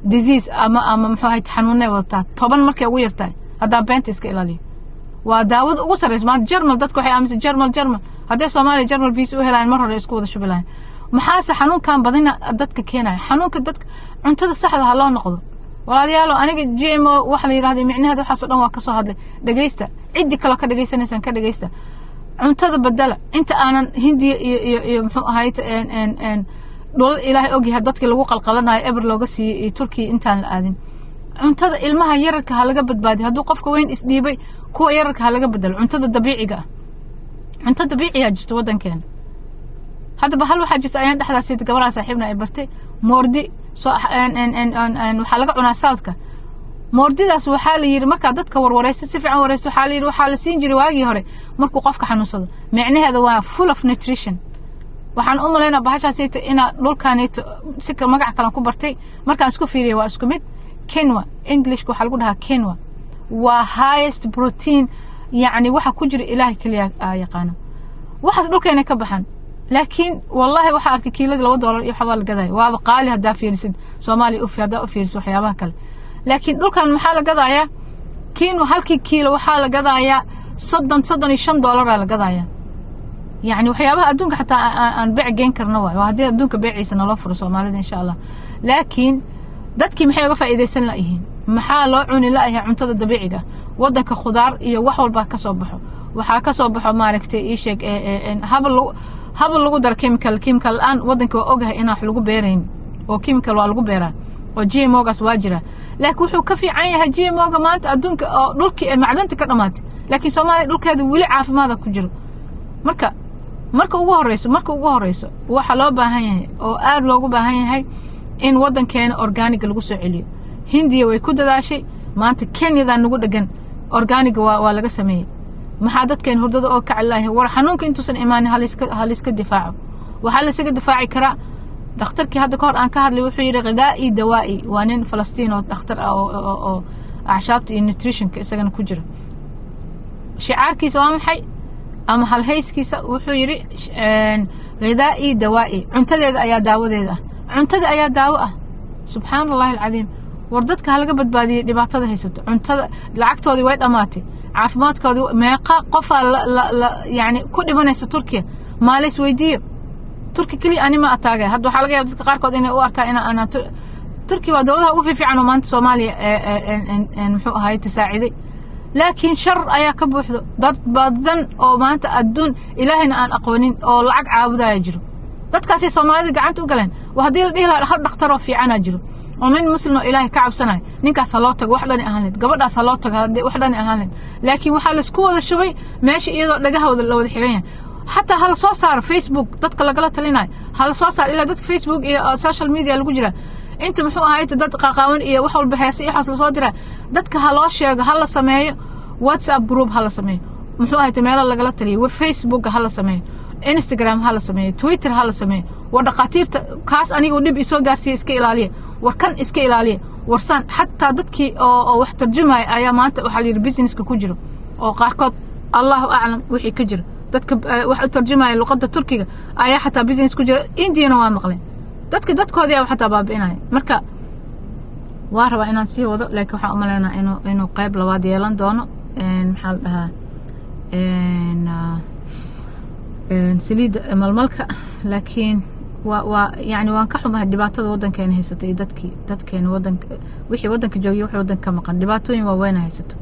disease ama muxuu ahayd, xanuunay wadataa. 10 markay ugu yar tahay, haddaa beenta iska ilaaliyo. Waa daawada ugu sarreysa maanta. Jarmal dadka waxay aaminsan Jarmal, Jarmal. Hadday Soomaaliya Jarmal visa u helayan, mar hore isku wada shubi lahayn. Maxaase xanuunkan badina dadka keenaya? Xanuunka dadka, cuntada saxda ha loo noqdo, walaalayaalo. Aniga GMO waxa la yidhahday micnaheeda, waxaas oo dhan waa kasoo hadlay. Dhegeysta, ciddii kaloo ka dhegeysanaysaan ka dhegeysta. Cuntada badala inta aanan Hindiya iyo muxuu ahayd dhulal Ilaahay ogyahay dadkii lagu qalqalanayo eber looga siiyey iyo Turkiya intaan la aadin. Cuntada ilmaha yararka ha laga badbaadiyo. Hadduu qofka weyn isdhiibay, kuwa yararka ha laga bedelo cuntada dabiiciga ah. Cunto dabiiciyaa jirta waddankeena haddaba. Hal waxaa jirta ayaan dhexdaas gabadhaa saaxiibna ay bartay, moordi soo waxaa laga cunaa southka. Moordidaas waxaa la yidhi, markaa dadka warwareysta, si fiican wareysta, waxaa la yidhi waxaa la siin jiray waagii hore markuu qofka xanuunsado. Micnaheeda waa full of nutrition. Waxaan u malaynaa bahashaasayta inaa dhulkaanayto si magac kalan ku bartay. Markaan isku fiiriya, waa isku mid. Quinoa, Englishka waxaa lagu dhahaa quinoa, waa highest protein. Yacni waxa ku jira Ilaahay keliya aa yaqaano. Waxaas dhulkeena ka baxan, laakiin wallahi waxaa arkay kiilada $2 iyo waxbaa la gadaya. Waaba qaali haddaa fiirisid Soomaaliya ufi, haddaa u fiirisid waxyaabaha kale. Laakiin dhulkan maxaa la gadayaa? Quinoa halkii kiilo waxaa la gadayaa 30, $35 aa la gadayaa. Yacni waxyaabaha adduunka xataa aan beec geyn karno waay, waa haddii adduunka beeciisa naloo furo Soomaalida, insha Allah. Laakiin dadkii maxay uga faa'iidaysan layihiin? Maxaa loo cuni la'yahay cuntada dabiiciga? Waddanka khudaar iyo wax walbaa ka soo baxo. Waxaa ka soo baxo, maaragtay, ii sheeg, habal lagu daro chemical. Chemical la-aan waddanka waa ogahay inaan wax lagu beerayn, oo chemical waa lagu beeraa oo GMO-gaas waa jira. Laakiin wuxuu ka fiican yahay GMO-ga maanta adduunka oo dhulkii ee macdanta ka dhamaatay, laakiin Soomaaliya dhulkeeda weli caafimaada ku jiro. Marka ugu horeyso waxaa loo baahan yahay oo aada loogu baahan yahay in waddankeena organicga lagu soo celiyo. Hindiya way ku dadaashay. Maanta Kenyadaa nagu dhegan organicga waa laga sameeyey. Maxaa dadkeen hurdada oo kaci lahay? War xanuunka intuusan imaanin halayska difaaco. Waxaa laysaga difaaci karaa, dhakhtarkii hadda ka hor aan ka hadlay wuxuu yidhi: "غذائي دوائي." Waa nin Falastiin oo dhakhtar ah oo acshaabta iyo nutritionka isagana ku jira. Shicaarkiisa waa maxay ama halhayskiisa? Wuxuu yidhi: "غذائي دوائي." Cuntadeeda ayaa daawadeeda ah, cuntada ayaa daawo ah. Subxaana Allahi alcadiim. War dadka halaga badbaadiyey dhibaatada haysato cuntada. Lacagtoodii way dhammaatay, caafimaadkoodii. Meeqa qofaa yani ku dhimanaysa Turkiya? Maalays weydiiyo. Turki keliya ani ma ataagay. Hadda waxaa laga yaba dadka qaarkood inay u arkaa ina ana Turkiya waa dowladaha ugu fiifiican oo maanta Soomaaliya muxuu ahaay tasaaciday, laakiin shar ayaa ka buuxdo. Dad badan oo maanta adduun Ilaahayna aan aqoonin oo lacag caabudaya jiro. Dadkaasay Soomaalida gacanta u galeen. Waa haddii la dhihi lahaa hal dhakhtaroo fiicanaa jiro oo nin Muslim oo Ilaahay ka cabsanayo, ninkaas ha loo tago, wax dhani ahaan lahayd. Gabadhaas ha loo tago, wax dhani ahaan lahayd. Laakiin waxaa laisku wada shubay meesha iyadoo dhagahooda la wada xiran yahay. Xataa hala soo saaro Facebook dadka lagala talinayo, hala soo saaro ilaa dadka Facebook iyo social media lagu jira. Inta muxuu ahayd dad qaqaawan iyo wax walba, heese iyo waxaas lasoo diraa, dadka ha loo sheego. Ha la sameeyo WhatsApp group, ha la sameeyo muxuu ahayd meelo lagala taliyo. Facebook ha la sameeyo, Instagram ha la sameeyo, Twitter ha la sameeyo. War dhakhaatiirta kaas aniga dhib isoo gaarsiiya iska ilaaliya, war kan iska ilaaliya, warsaan. Xataa dadkii oo wax tarjumaya ayaa maanta waxaa la yidhi businesska ku jiro, oo qaarkood Allahu aclam wixii ka jiro. Dadka wax u tarjumaya luqadda Turkiga ayaa xataa business ku jira. Indiana waa maqleen, dadka dadkoodii aa xataa baabi'inaya. Marka waa rabaa inaan sii wado, laakiin waxaan umaleynaa inuu qayb labaad yeelan doono. Maxaa la dhahaa, saliidda malmalka. Laakiin waa yani waan ka xumahay dhibaatada waddankeena haysato iyo dadkii dadkeena wadanka, wixii waddanka joogiyo, wixii waddanka ka maqan. Dhibaatooyin waaweyna haysato.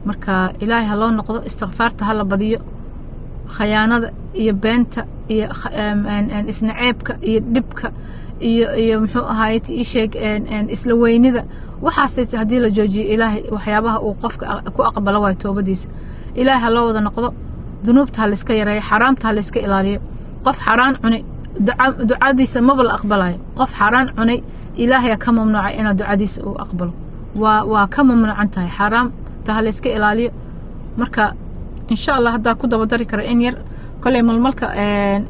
Marka Ilaahay ha loo noqdo, istikfaarta ha la badiyo. Khayaanada iyo beenta iyo isnaceebka iyo dhibka iyo muxuu ahaayey, ii sheeg, isla weynida, waxaas haddii la joojiyo, Ilaahay waxyaabaha uu qofka ku aqbalo waayo toobadiisa. Ilaahay ha loo wada noqdo, dunuubta ha layska yareeyo, xaaraamta ha layska ilaaliyo. Qof xaaraan cunay ducadiisa maba la aqbalayo. Qof xaaraan cunay Ilaahayaa ka mamnuucay inaa ducadiisa uu aqbalo. Waa ka mamnuucan tahay. Xaaraamta ha layska ilaaliyo. Marka insha Allah haddaa ku daba dari kara in yar. Koley malmalka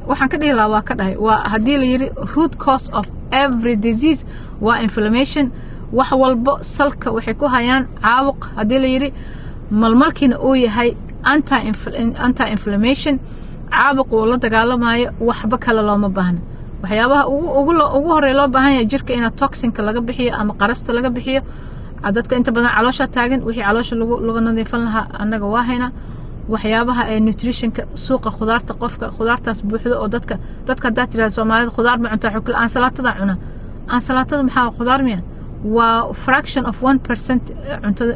waxaan ka dhihi lahaa waa ka dhahay. Waa haddii la yidhi root cause of Every disease waa inflammation. Wax walbo salka waxay ku hayaan caabuq. Haddii la yidhi malmalkiina uu yahay anti inflammation, caabuq uu la dagaalamayo, waxba kale looma baahna. Waxyaabaha ugu horey loo baahan yahay jirka inaad toxinka laga bixiyo ama qarasta laga bixiyo. Dadka inta badan caloosha taagan, wixii caloosha lagu nadiifan lahaa annaga waa haynaa. Waxyaabaha ee nutritionka, suuqa khudaarta, qofka khudaartaas buuxdo oo dadka haddaad tirahda Soomaalida khudaar ma cuntaa, xukla aansalaatada cuna. Aansalaatada maxaa khudaar miya? Waa fraction of 1% cuntada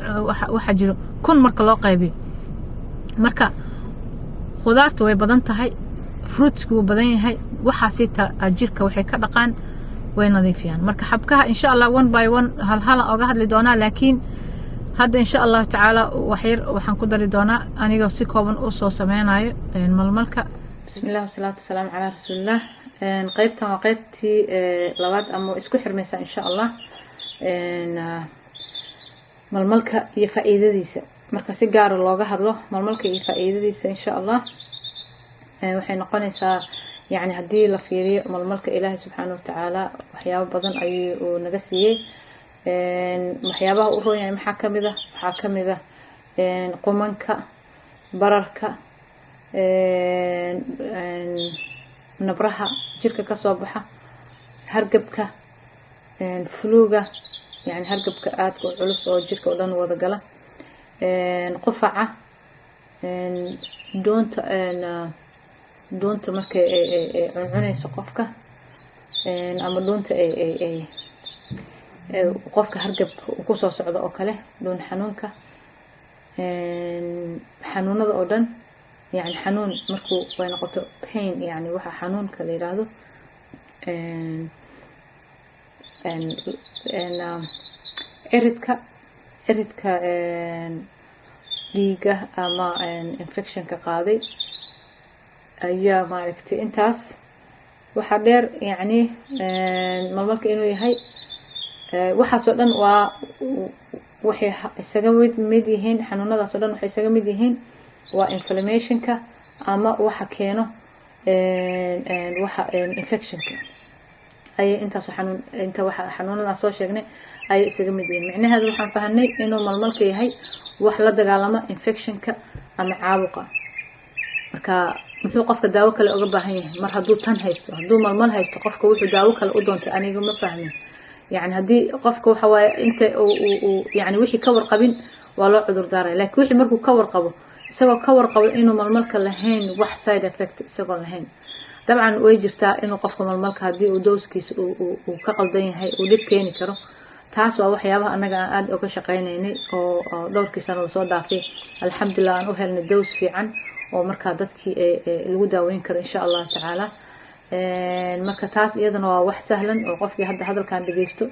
waxa jiro 1000 marka loo qaybiyo. Marka khudaarta way badan tahay, fruitska wuu badan yahay. Waxaasita jirka waxay ka dhaqaan, way nadiifiyaan. Marka xabkaha, insha Allah, one by one, hal hala oga hadli doonaa, laakiin hadda, insha Allahu tacaala, waxyar waxaan ku dari doonaa anigoo si kooban usoo sameynayo malmalka. Bismi llah, wasalaatu wasalaamu calaa rasuulillah. Qeybtan waa qeybtii labaad ama isku xirmaysaa, insha Allah, malmalka iyo faa-iidadiisa. Marka si gaara looga hadlo malmalka iyo faa-iidadiisa, insha Allah, waxay noqonaysaa, yani haddii la fiiriyo malmalka, Ilaahay subxaana watacaala waxyaabo badan ayuu naga siiyey. Waxyaabaha u roon yahay maxaa kamid ah? Waxaa kamid ah qumanka, bararka, nabraha jirka kasoo baxa, hargabka, fluga, yani hargabka aadka u culus oo jirka oo dhan wada gala, qufaca, doonta markay ay cuncunayso qofka ama dhuunta ay qofka hargabka uu kusoo socdo oo kale, dhuun xanuunka, xanuunada oo dhan, yani xanuun markuu ay noqoto pain, yani waxa xanuunka la yiraahdo, ciridka dhiiga ama infectionka qaaday ayaa maaragtay. Intaas waxaa dheer, yacni malmalka inuu yahay waxaasoo dhan waa waxay isaga mid yihiin. Xanuunadaas oo dhan waxay isaga mid yihiin waa inflammationka ama waxa keeno waxa infectionka ayay intaas xanuun, inta waxa xanuunadaas soo sheegnay ayay isaga mid yihiin. Micnaheedu waxaan fahanay inuu malmalka yahay wax la dagaalama infectionka ama caabuqa. Marka muxuu qofka daawo kale uga baahan yahay mar hadduu tan haysto, hadduu malmal haysto? Qofka wuxuu daawo kale u doontay aniga ma fahmin. Yani haddii qofka waxa waaye inta uu yani wixii ka warqabin, waa loo cudur daaraya, laakiin wixii markuu ka warqabo, isagoo ka warqabo inuu malmalka lahayn wax side effect isagoo lahayn. Dabcan way jirtaa inuu qofka malmalka haddii uu dosekiisa uu ka qaldan yahay uu dhib keeni karo. Taas waa waxyaabaha annaga aan aada uga shaqeynaynay oo dhowrkii sano lasoo dhaafay. Alxamdulilah, aan u helnay dose fiican oo markaa dadkii lagu daaweyn karo, insha Allahu tacaala. Marka taas iyadana waa wax sahlan oo qofkii hadda hadalkan dhageysto,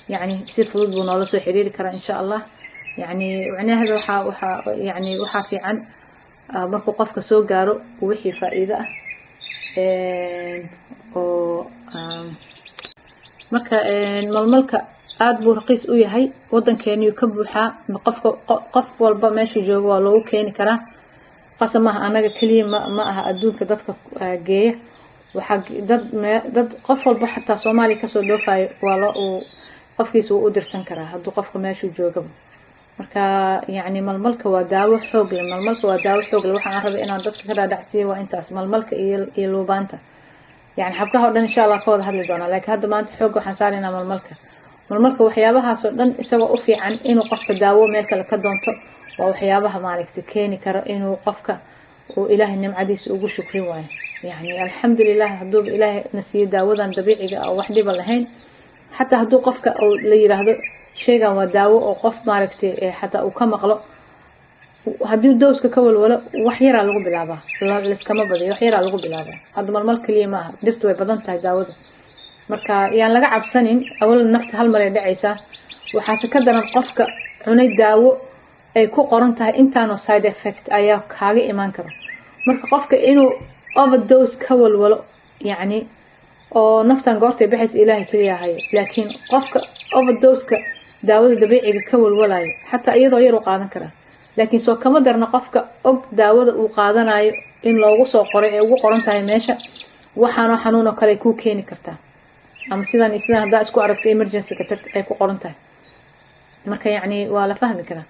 yani si fudud buu noola soo xiriiri karaa, insha Allah. Yani macnaheeda waxaa yani waxaa fiican markuu qofka soo gaaro wixii faa-iido ah oo marka malmalka aada buu raqiis u yahay, waddankeeniyu ka buuxaa. Qofka qof walba meeshuu joogo waa loogu keeni karaa. Qasab maaha annaga keliya, ma aha adduunka dadka geeya. Waxaa dad dad qof walba xataa Soomaaliya kasoo dhoofayo waa loo uu qofkiisa wuu u dirsan karaa hadduu qofka meeshuu joogaba. Marka yacni malmalka waa daawo xoog leh. Malmalka waa daawo xoog leh. Waxaan rabay inaan dadka ka dhaadhacsiiyo waa intaas, malmalka iyo luubaanta. Yani xabkaha o dhan, insha Allah, ka wada hadli doonaa, laakiin hadda maanta xoogga waxaan saaraynaa malmalka. Malmalka waxyaabahaas oo dhan isagoo u fiican, inuu qofka daawo meel kale ka doonto waa waxyaabaha maaragtay keeni karo inuu qofka uu Ilaahay nimcadiisa ugu shukrin waayo. Yani alxamdulilah, hadduuba Ilaahay na siiyo daawadan dabiiciga ah oo wax dhiba lahayn. Xataa hadduu qofka la yiraahdo shaygan waa daawo oo qof maaragtay xataa uu ka maqlo, haddii doseka ka walwalo, wax yaraa lagu bilaabaa, liskama badiyo, wax yaraa lagu bilaabaa. Hadda malmal keliya maaha, dhirtu way badan tahay daawada. Marka yaan laga cabsanin. Awal nafta hal maray dhacaysaa. Waxaase ka daran qofka cunay daawo ay ku qoran tahay intaanoo side effect ayaa kaaga imaan karo. Marka qofka inuu overdose ka walwalo, yacni oo naftan goortay baxaysa Ilaahay keliya hayo, laakiin qofka overdoseka daawada dabiiciga ka walwalayo, xataa iyadoo yar u qaadan karaa, laakiin soo kama darna qofka og daawada uu qaadanayo in loogu soo qoray ee ugu qoran tahay meesha waxaanoo xanuun oo kale kuu keeni kartaa. Ama sidan iyo sidan haddaa isku aragto, emergency ka tag ay ku qoran tahay. Marka yacni waa la fahmi karaa.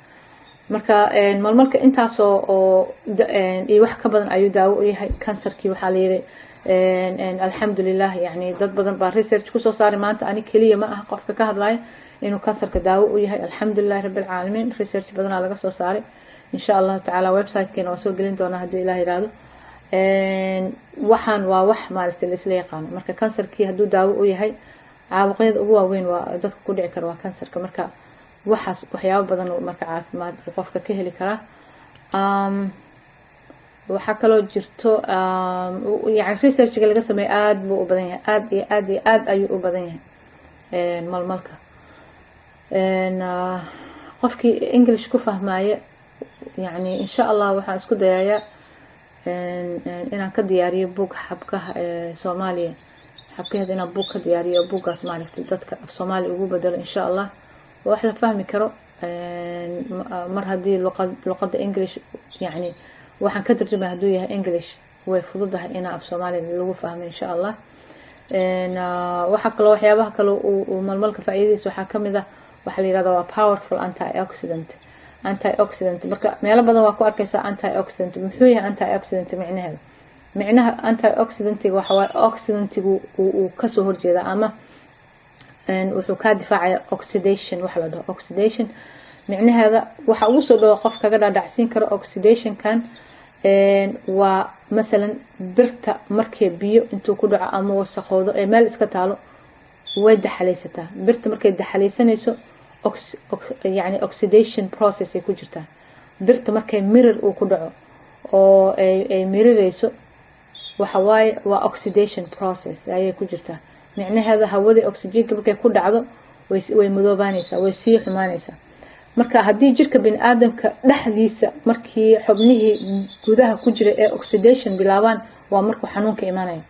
Marka malmalka intaasoo oo iyo wax ka badan ayuu daawo u yahay kansarkii. Waxaa la yiri, alxamdulilah, yani dad badan baa research kusoo saaray. Maanta ani keliya ma aha qofka ka hadlaya inuu kansarka daawo u yahay. Alxamdulilahi rabbi alcaalamiin, research badanaa laga soo saaray. Insha Allahu tacaala websitekeena waa soo gelin doonaa hadduu Ilaah yiraahdo. Waxaan waa wax maaragtay laisla yaqaano. Marka kansarkii hadduu daawo u yahay, caabuqyada ugu waaweyn waa dadka ku dhici kara waa kansarka. Marka waxaas waxyaabo badan marka caafimaad uu qofka ka heli karaa. Waxaa kaloo jirto, yani researchga laga sameeya aada buu u badan yahay, aada iyo aad iyo aada ayuu u badan yahay malmalka. Qofkii English ku fahmaya, yani insha Allah waxaan isku dayayaa inaan ka diyaariyo buug xabkaha Soomaaliya, xabkaheeda inaan buug ka diyaariyo, buuggaas maaragtay dadka af Soomaaliya ugu bedelo insha Allah. Waa wax la fahmi karo mar haddii luqadda English, yani waxaan ka tarjumay hadduu yahay English, way fududahay inaa af Soomaaliya lagu fahmo insha Allah. Waxaa kaloo waxyaabaha kale uu malmalka faa'iidadiisa waxaa kamid ah waxaa la yihahda waa powerful antioxidant. Antioxidant marka meelo badan waa ku arkeysaa. Antioxidant muxuu yahay? Antioxidant micnaheeda, micnaha antioxidantiga waxa waaye oxidantigu uu kasoo horjeeda ama wuxuu kaa difaacaya oxidation. Waxa la dhaho oxidation micnaheeda waxa ugu soo dhawo qof kaga dhaadhacsiin karo oxidationkan waa masalan birta markay biyo intuu ku dhaco ama wasaqoodo ee meel iska taalo, way daxalaysataa. Birta markay daxalaysanayso, yani oxidation process ay ku jirtaa. Birta markay mirir uu ku dhaco oo ay mirireyso, waxa waaye waa oxidation process ayay ku jirtaa. Micnaheeda hawadii oxygenka markay ku dhacdo, way madoobaanaysaa, way sii xumaanaysaa. Marka haddii jirka bini aadamka dhexdiisa markii xubnihii gudaha ku jira ee oxidation bilaabaan, waa markuu xanuunka imanaya.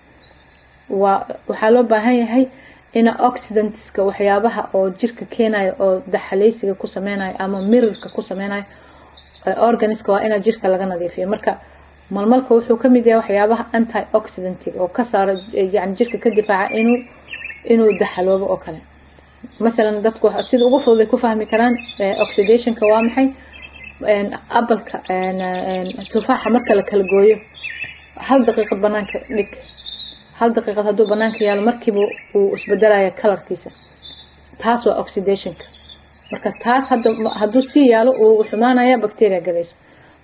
Waa waxaa loo baahan yahay ina oxidantska, waxyaabaha oo jirka keenaya oo daxalaysiga ku sameynayo ama mirirka ku sameynayo organiska, waa inaa jirka laga nadiifiyo. Marka malmalka wuxuu kamid yahay waxyaabaha antioxidantiga oo ka saaro, yani jirka ka difaaca inuu daxaloobo oo kale. Masalan dadku sida ugu fudud ay ku fahmi karaan oxidationka waa maxay? Appleka, tufaaxa marka la kala gooyo, hal daqiiqad banaanka dhig. Hal daqiiqad hadduu banaanka yaalo, markiiba uu isbedelaya colorkiisa. Taas waa oxidationka. Marka taas hadda hadduu sii yaalo, uu xumaanaya, bacteria galayso.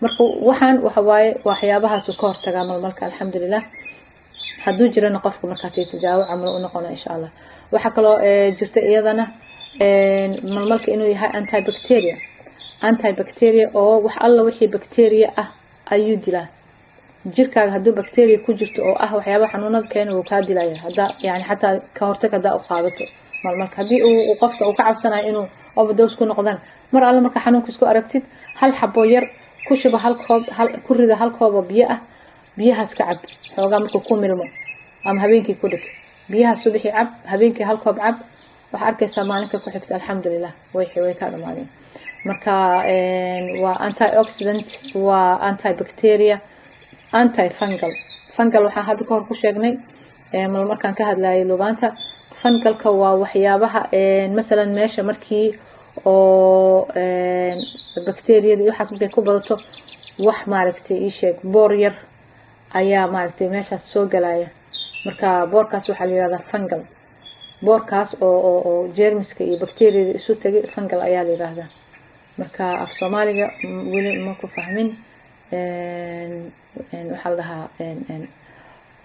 Marka waxaan waxa waaye waxyaabahaasu ka hortagaa malmalka, alxamdulilah. Hadduu jirana qofka markaas tijaawo camal u noqona insha Allah. Waxaa kaloo jirta iyadana malmalka inuu yahay antibacteria. Antibacteria oo wax alla wixii bacteria ah ayuu dilaa. Jirkaaga hadduu bacteria ku jirto oo ah waxyaabaha xanuunada keena, wuu kaa dilaya hadaa, yani xataa ka hortag haddaa u qaadato malmalka. Haddii uu qofka uu ka cabsanayo inuu overdose ku noqdaan, mar alle marka xanuunka isku aragtid, hal xabo yar ku shuba hal koob, hal ku rida hal koob oo biyo ah. Biyahaas ka cab xoogaa markuu ku milmo, ama habeenkii ku dhig biyaha. Subaxii cab, habeenkii hal koob cab. Waxaa arkaysaa maalinka ku xigta, alxamdulilah, way ka dhamaadeen. Marka waa antioxidant, waa antibacteria, antifungal. Fungal waxaan hadda kahor ku sheegnay markaan ka hadlayay lubaanta. Fungalka waa waxyaabaha masalan meesha markii oo bacteriyada iyo waxaas markay ku badato, wax maaragtay ii sheeg, boor yar ayaa maaragtay meeshaas soo galaya. Marka boorkaas waxaa la yihahdaa fungal. Boorkaas oo jeermiska iyo bacteriyada isu tagay fungal ayaa la yihahdaa. Marka af Soomaaliga weli ma ku fahmin. Waxaa la dhahaa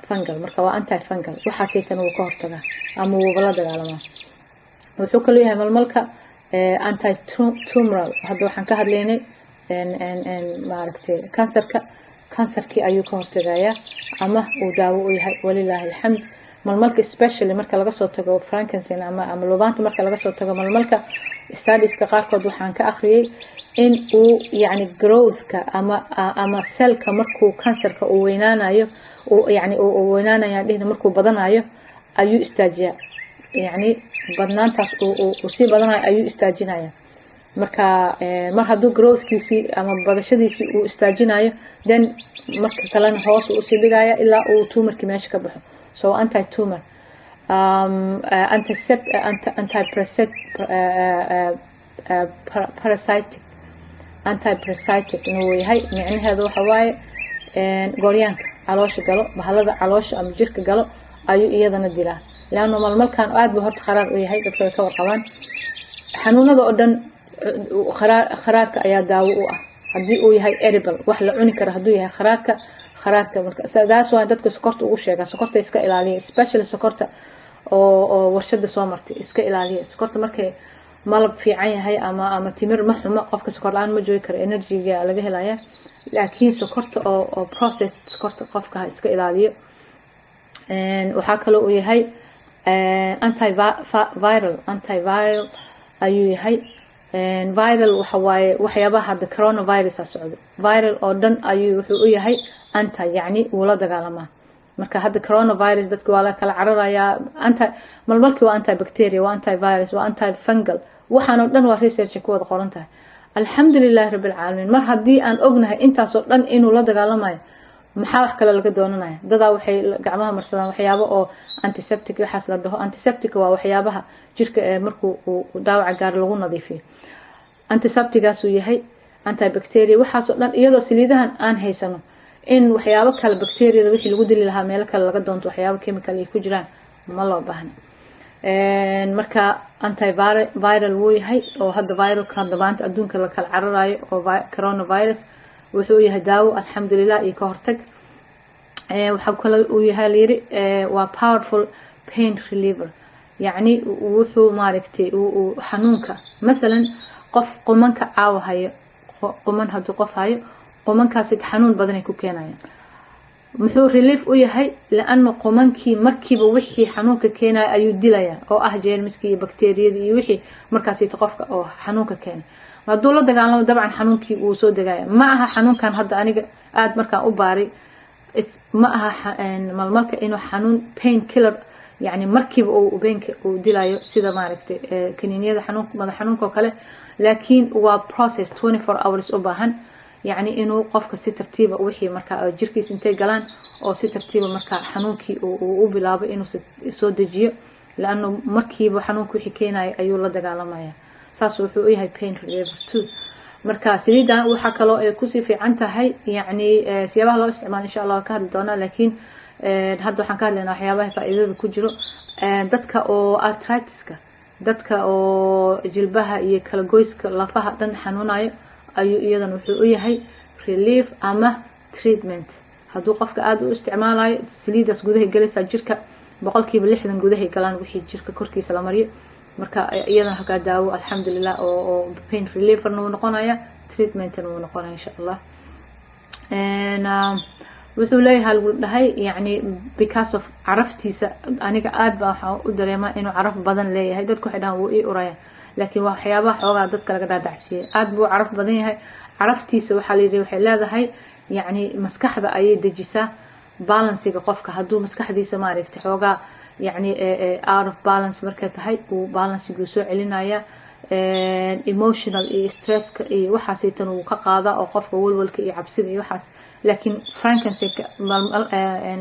fungal. Marka waa anti fungal, waxaasaytana wuu ka hortagaa ama wuuba la dagaalamaa. Wuxuu kaloo yahay malmalka anti tumoral. Hadda waxaan ka hadlaynay maaragtay kansarka. Kansarkii ayuu ka hortagayaa ama uu daawo u yahay, walilaahi alxamd. Malmalka specially, marka laga soo tago frankincense ama lubaanta, marka laga soo tago malmalka, studieska qaarkood waxaan ka akhriyay in uu yacni growthka ama cellka markuu kansarka uu weynaanayo, yani uu weynaanaya dhihna, markuu badanayo ayuu istaajiyaa. Yacni badnaantaas uu sii badanayo ayuu istaajinaya. Marka mar hadduu growthkiisii ama badashadiisii uu istaajinayo, then marka kalena hoos uu usii dhigaya ilaa uu tumorkii meesha ka baxo. So anti tumor. Antiparasitic, antiparasitic inuu yahay. Micnaheedu waxa waaye gooryaanka caloosha galo, bahalada caloosha ama jirka galo ayuu iyadana dilaa, leanno malmalkan aad buu horta kharaar u yahay. Dadka way ka warqabaan xanuunada oo dhan. Kharaarka ayaa daawo u ah haddii uu yahay edible, wax la cuni karo hadduu yahay kharaarka. Kharaarka marka taas waa dadka sokorta ugu sheegaa, sokorta iska ilaaliya, especially sokorta oo warshada soo martay iska ilaaliya. Sokorta markay malab fiican yahay ama timir ma xumo, qofka sokor la-aan ma joogi karo, energyga laga helaya, laakiin sokorta oo process sokorta qofka ha iska ilaaliyo. Waxaa kaloo uu yahay antiviral. Antiviral ayuu yahay. Viral waxa waaye waxyaabaha hadda coronavirus a socdo. Viral oo dhan ayuu wuxuu u yahay anti, yacni wuu la dagaalamaa. Marka hadda coronavirus dadka waa la kala cararayaa. Anti malmalkii waa antibacteria, waa antivirus, waa antifungal. Waxaan oo dhan waa research ku wada qoran tahay, alxamdulilahi rabbi alcaalamiin. Mar haddii aan ognahay intaasoo dhan inuu la dagaalamayo, maxaa wax kale laga doonanaya? Dadaa waxay gacmaha marsadaan waxyaabo oo antiseptic waxaas la dhaho. Antiseptic waa waxyaabaha jirka ee markuu uu dhaawaca gaaro lagu nadiifiyo. Antiseptigaasuu yahay, antibacteria, waxaasoo dhan. Iyadoo saliidahan aan haysano, in waxyaabo kale, bacteriada wixii lagu dili lahaa, meelo kale laga doonto, waxyaabo chemical ay ku jiraan, ma loo baahna. Marka antiviral wuu yahay, oo hadda viralka hadda maanta adduunka la kala cararayo oo coronavirus wuxuu yahay daawo, alxamdulilah, iyo ka hortag. Waxaa kale uu yahay layiri waa powerful pain reliever, yacni wuxuu maaragtay xanuunka, masalan qof qumanka caawa hayo, quman hadduu qof hayo, qumankaasi xanuun badanay ku keenayaan. Muxuu relief u yahay? Liana qumankii markiiba wixii xanuunka keenaya ayuu dilaya, oo ah jeermiskii iyo bakteriyadii iyo wixii markaasita qofka oo xanuunka keenay. Hadduu la dagaalamo, dabcan xanuunkii wuu soo degaya. Ma aha xanuunkan hadda aniga aada markaan u baaray, ma aha malmalka inuu xanuun pain killer, yani markiiba uu painka uu dilayo sida maaragtay kaniiniyada xanuun, madax xanuunka oo kale, laakiin waa process 24 hours u baahan, yacni inuu qofka si tartiiba wixii markaa jirkiisa intay galaan oo si tartiiba markaa xanuunkii uu u bilaabo inuu soo dejiyo, laano markiiba xanuunka wixii keenaya ayuu la dagaalamaya. Saas wuxuu u yahay pain reliever too. Marka saliidan waxaa kaloo ay kusii fiican tahay, yacni siyaabaha loo isticmaalo insha Allah waan ka hadli doonaa, laakiin hadda waxaan ka hadlaynaa waxyaabaha faa'iidada ku jiro. Dadka oo arthritiska, dadka oo jilbaha iyo kala goyska lafaha dhan xanuunayo ayuu iyadan wuxuu u yahay relief ama treatment. Hadduu qofka aada u isticmaalayo saliidaas, gudahay galaysaa jirka, 60% gudahay galaan wixii jirka korkiisa la mariyo. Marka iyadana halkaa daawo, alxamdulilah, oo pain relieverna wuu noqonaya, treatmentna wuu noqonaya insha Allah. Wuxuu leeyahay lagu dhahay, yani because of caraftiisa, aniga aad baa waxaa u dareemaa inuu caraf badan leeyahay. Dadku waxay dhahaan wuu ii uraya, laakiin waa waxyaabaha xoogaa dadka laga dhaadhacsiiyey. Aad buu caraf badan yahay. Caraftiisa waxaa layidhi waxay leedahay, yacni maskaxda ayay dejisaa, balanceiga qofka hadduu maskaxdiisa maaragtay xoogaa, yacni out of balance markay tahay, uu balanciguu soo celinaya. Emotional iyo stresska iyo waxaasaytan wuu ka qaadaa, oo qofka walwalka iyo cabsida iyo waxaas. Laakiin frankincense,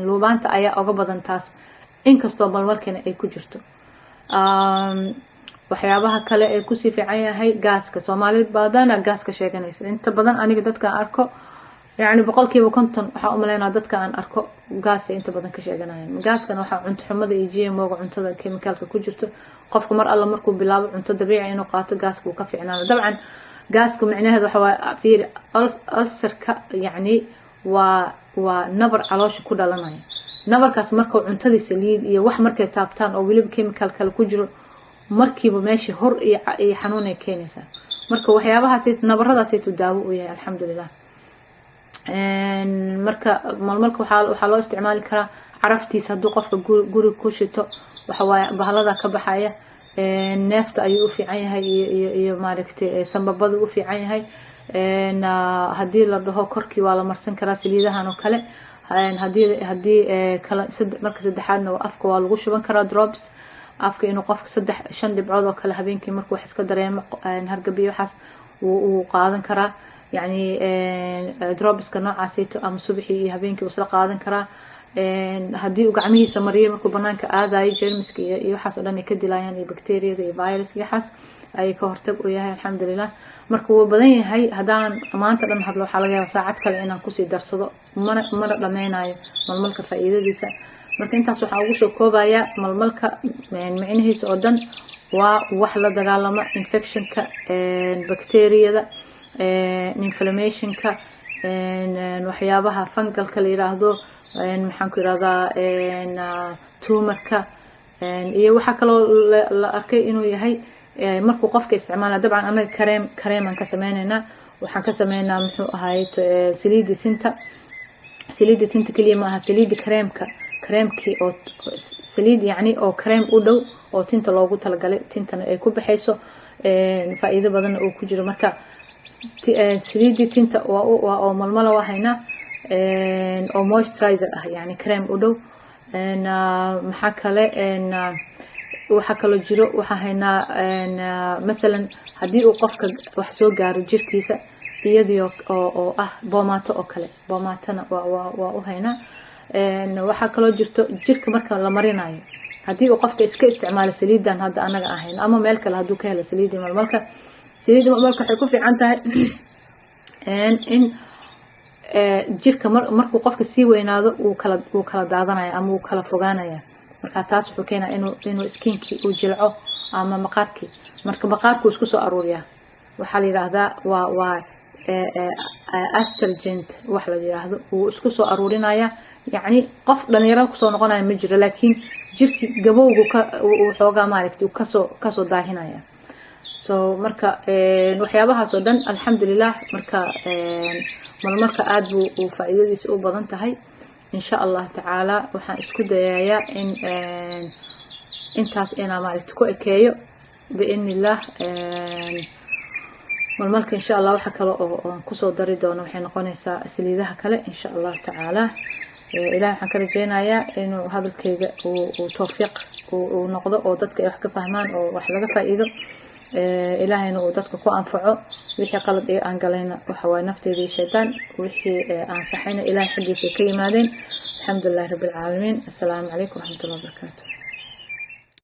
luubaanta ayaa oga badan taas, inkastoo malmalkana ay ku jirto. Waxyaabaha kale ee kusii fiican yahay, gaaska. Soomaali badana gaaska sheeganaysa inta badan. Aniga dadka aan arko, yacni 50% waxaa umaleynaa dadka aan arko gaasay inta badan ka sheeganayaan. Gaaskana waxaa cunto xumada iyo GMO-ga, cuntada chemicalka ku jirto. Qofka mar alla markuu bilaabo cunto dabiici inuu qaato, gaaska wuu ka fiicnaana. Dabcan gaaska micnaheeda waxa waaye, fiiri, ulcerka yacni waa nabar caloosha ku dhalanaya. Nabarkaas markuu cuntadii saliid iyo wax markay taabtaan oo weliba chemical kale ku jiro, markiiba meeshii hor iyo xanuun ay keenaysaa. Marka waxyaabahaas nabaradaasaytu daawo u yahay, alxamdulilah. Marka malmalka waxaa loo isticmaali karaa caraftiisa. Hadduu qofka guri ku shito, waxawaaye bahalada ka baxaya. Neefta ayuu u fiican yahay iyo maaragtay sambabadu u fiican yahay. Haddii la dhaho korkii waa la marsan karaa saliidahan oo kale. Haddii kala marka saddexaadna afka waa lagu shuban karaa, drops afka inuu qofka saddex shan dhibcood oo kale habeenkii markuu wax iska dareemo, hargabiyo waxaas, wuu qaadan karaa, yacni dropska noocaasayto, ama subaxii iyo habeenkii wuu isla qaadan karaa. Haddii uu gacmihiisa mariyo markuu banaanka aadayo, jermiska iyo waxaas oo dhan ay ka dilayaan, iyo bacteriyada iyo viruska iyo waxaas ayay ka hortag u yahay, alxamdulilah. Marka wuu badan yahay. Haddaan maanta dhan hadlo, waxaa laga yaaba saacad kale inaan kusii darsado, mana dhameynayo malmalka faa'iidadiisa. Marka intaas waxaa ugu soo koobayaa, malmalka micnihiisa oo dhan waa wax la dagaalama infectionka, bacteriyada, inflammationka, waxyaabaha fungalka la yiraahdo, maxaan ku yirahdaa, tumorka. Iyo waxaa kaloo la arkay inuu yahay markuu qofka isticmaala, dabcan anaga kareemaan ka sameyneynaa, waxaan ka sameynaa, muxuu ahayd, saliidi tinta. Saliidda tinta keliya ma aha, saliidda kareemka, kareemkii oo saliid, yacni oo kareem u dhow oo tinta loogu talagalay, tintana ay ku baxayso, faa'iido badanna uu ku jiro. Marka saliiddii tinta waa oo malmala waa haynaa oo moisturizer ah, yani kareem u dhow. Maxaa kale? Waxaa kaloo jiro, waxaa haynaa masalan haddii uu qofka wax soo gaaro jirkiisa, iyadii oo ah boomaato oo kale, boomaatona waa u haynaa. Waxaa kaloo jirto jirka marka la marinayo, haddii uu qofka iska isticmaalo saliidan hadda anaga ahayn ama meel kale hadduu ka helo saliidii malmalka, saliidda malmalka waxay ku fiican tahay in jirka markuu qofka sii weynaado wuu kala daadanaya ama wuu kala fogaanaya. Marka taas wuxuu keenaa inuu skinkii uu jilco ama maqaarkii. Marka maqaarkuu isku soo aruuriyaa. Waxaa la yidhaahdaa waa astringent wax la yidhaahdo, wuu isku soo aruurinaya. Yacni qof dhalinyaro kusoo noqonaya ma jiro, laakiin jirkii gabowgu ka uu xoogaa, maaragtay, kasoo daahinaya. So marka waxyaabahaas oo dhan, alxamdulilah. Marka malmalka aada buu uu faa'iidadiisa u badan tahay. Insha Allah tacaala waxaan isku dayayaa in intaas inaa, maaragta, ku ekeeyo biidni illah malmalka. Insha Allah waxa kale oo aan kusoo dari doono waxay noqonaysaa saliidaha kale, insha Allahu tacaala. Ilahay waxaan ka rajeynayaa inuu hadalkayga uu towfiiq uu noqdo oo dadka ay wax ka fahmaan oo wax laga faa'iido, Ilaahayna uu dadka ku anfaco. Wixii qalad ee aan galayna waxa waaye nafteyda iyo shaydaan, wixii aan saxayna Ilahay xaggiisa ka yimaadeen. Alxamdulilahi rabbi alcaalamiin. Assalaamu calaykum waraxmatullahi wabarakaatu.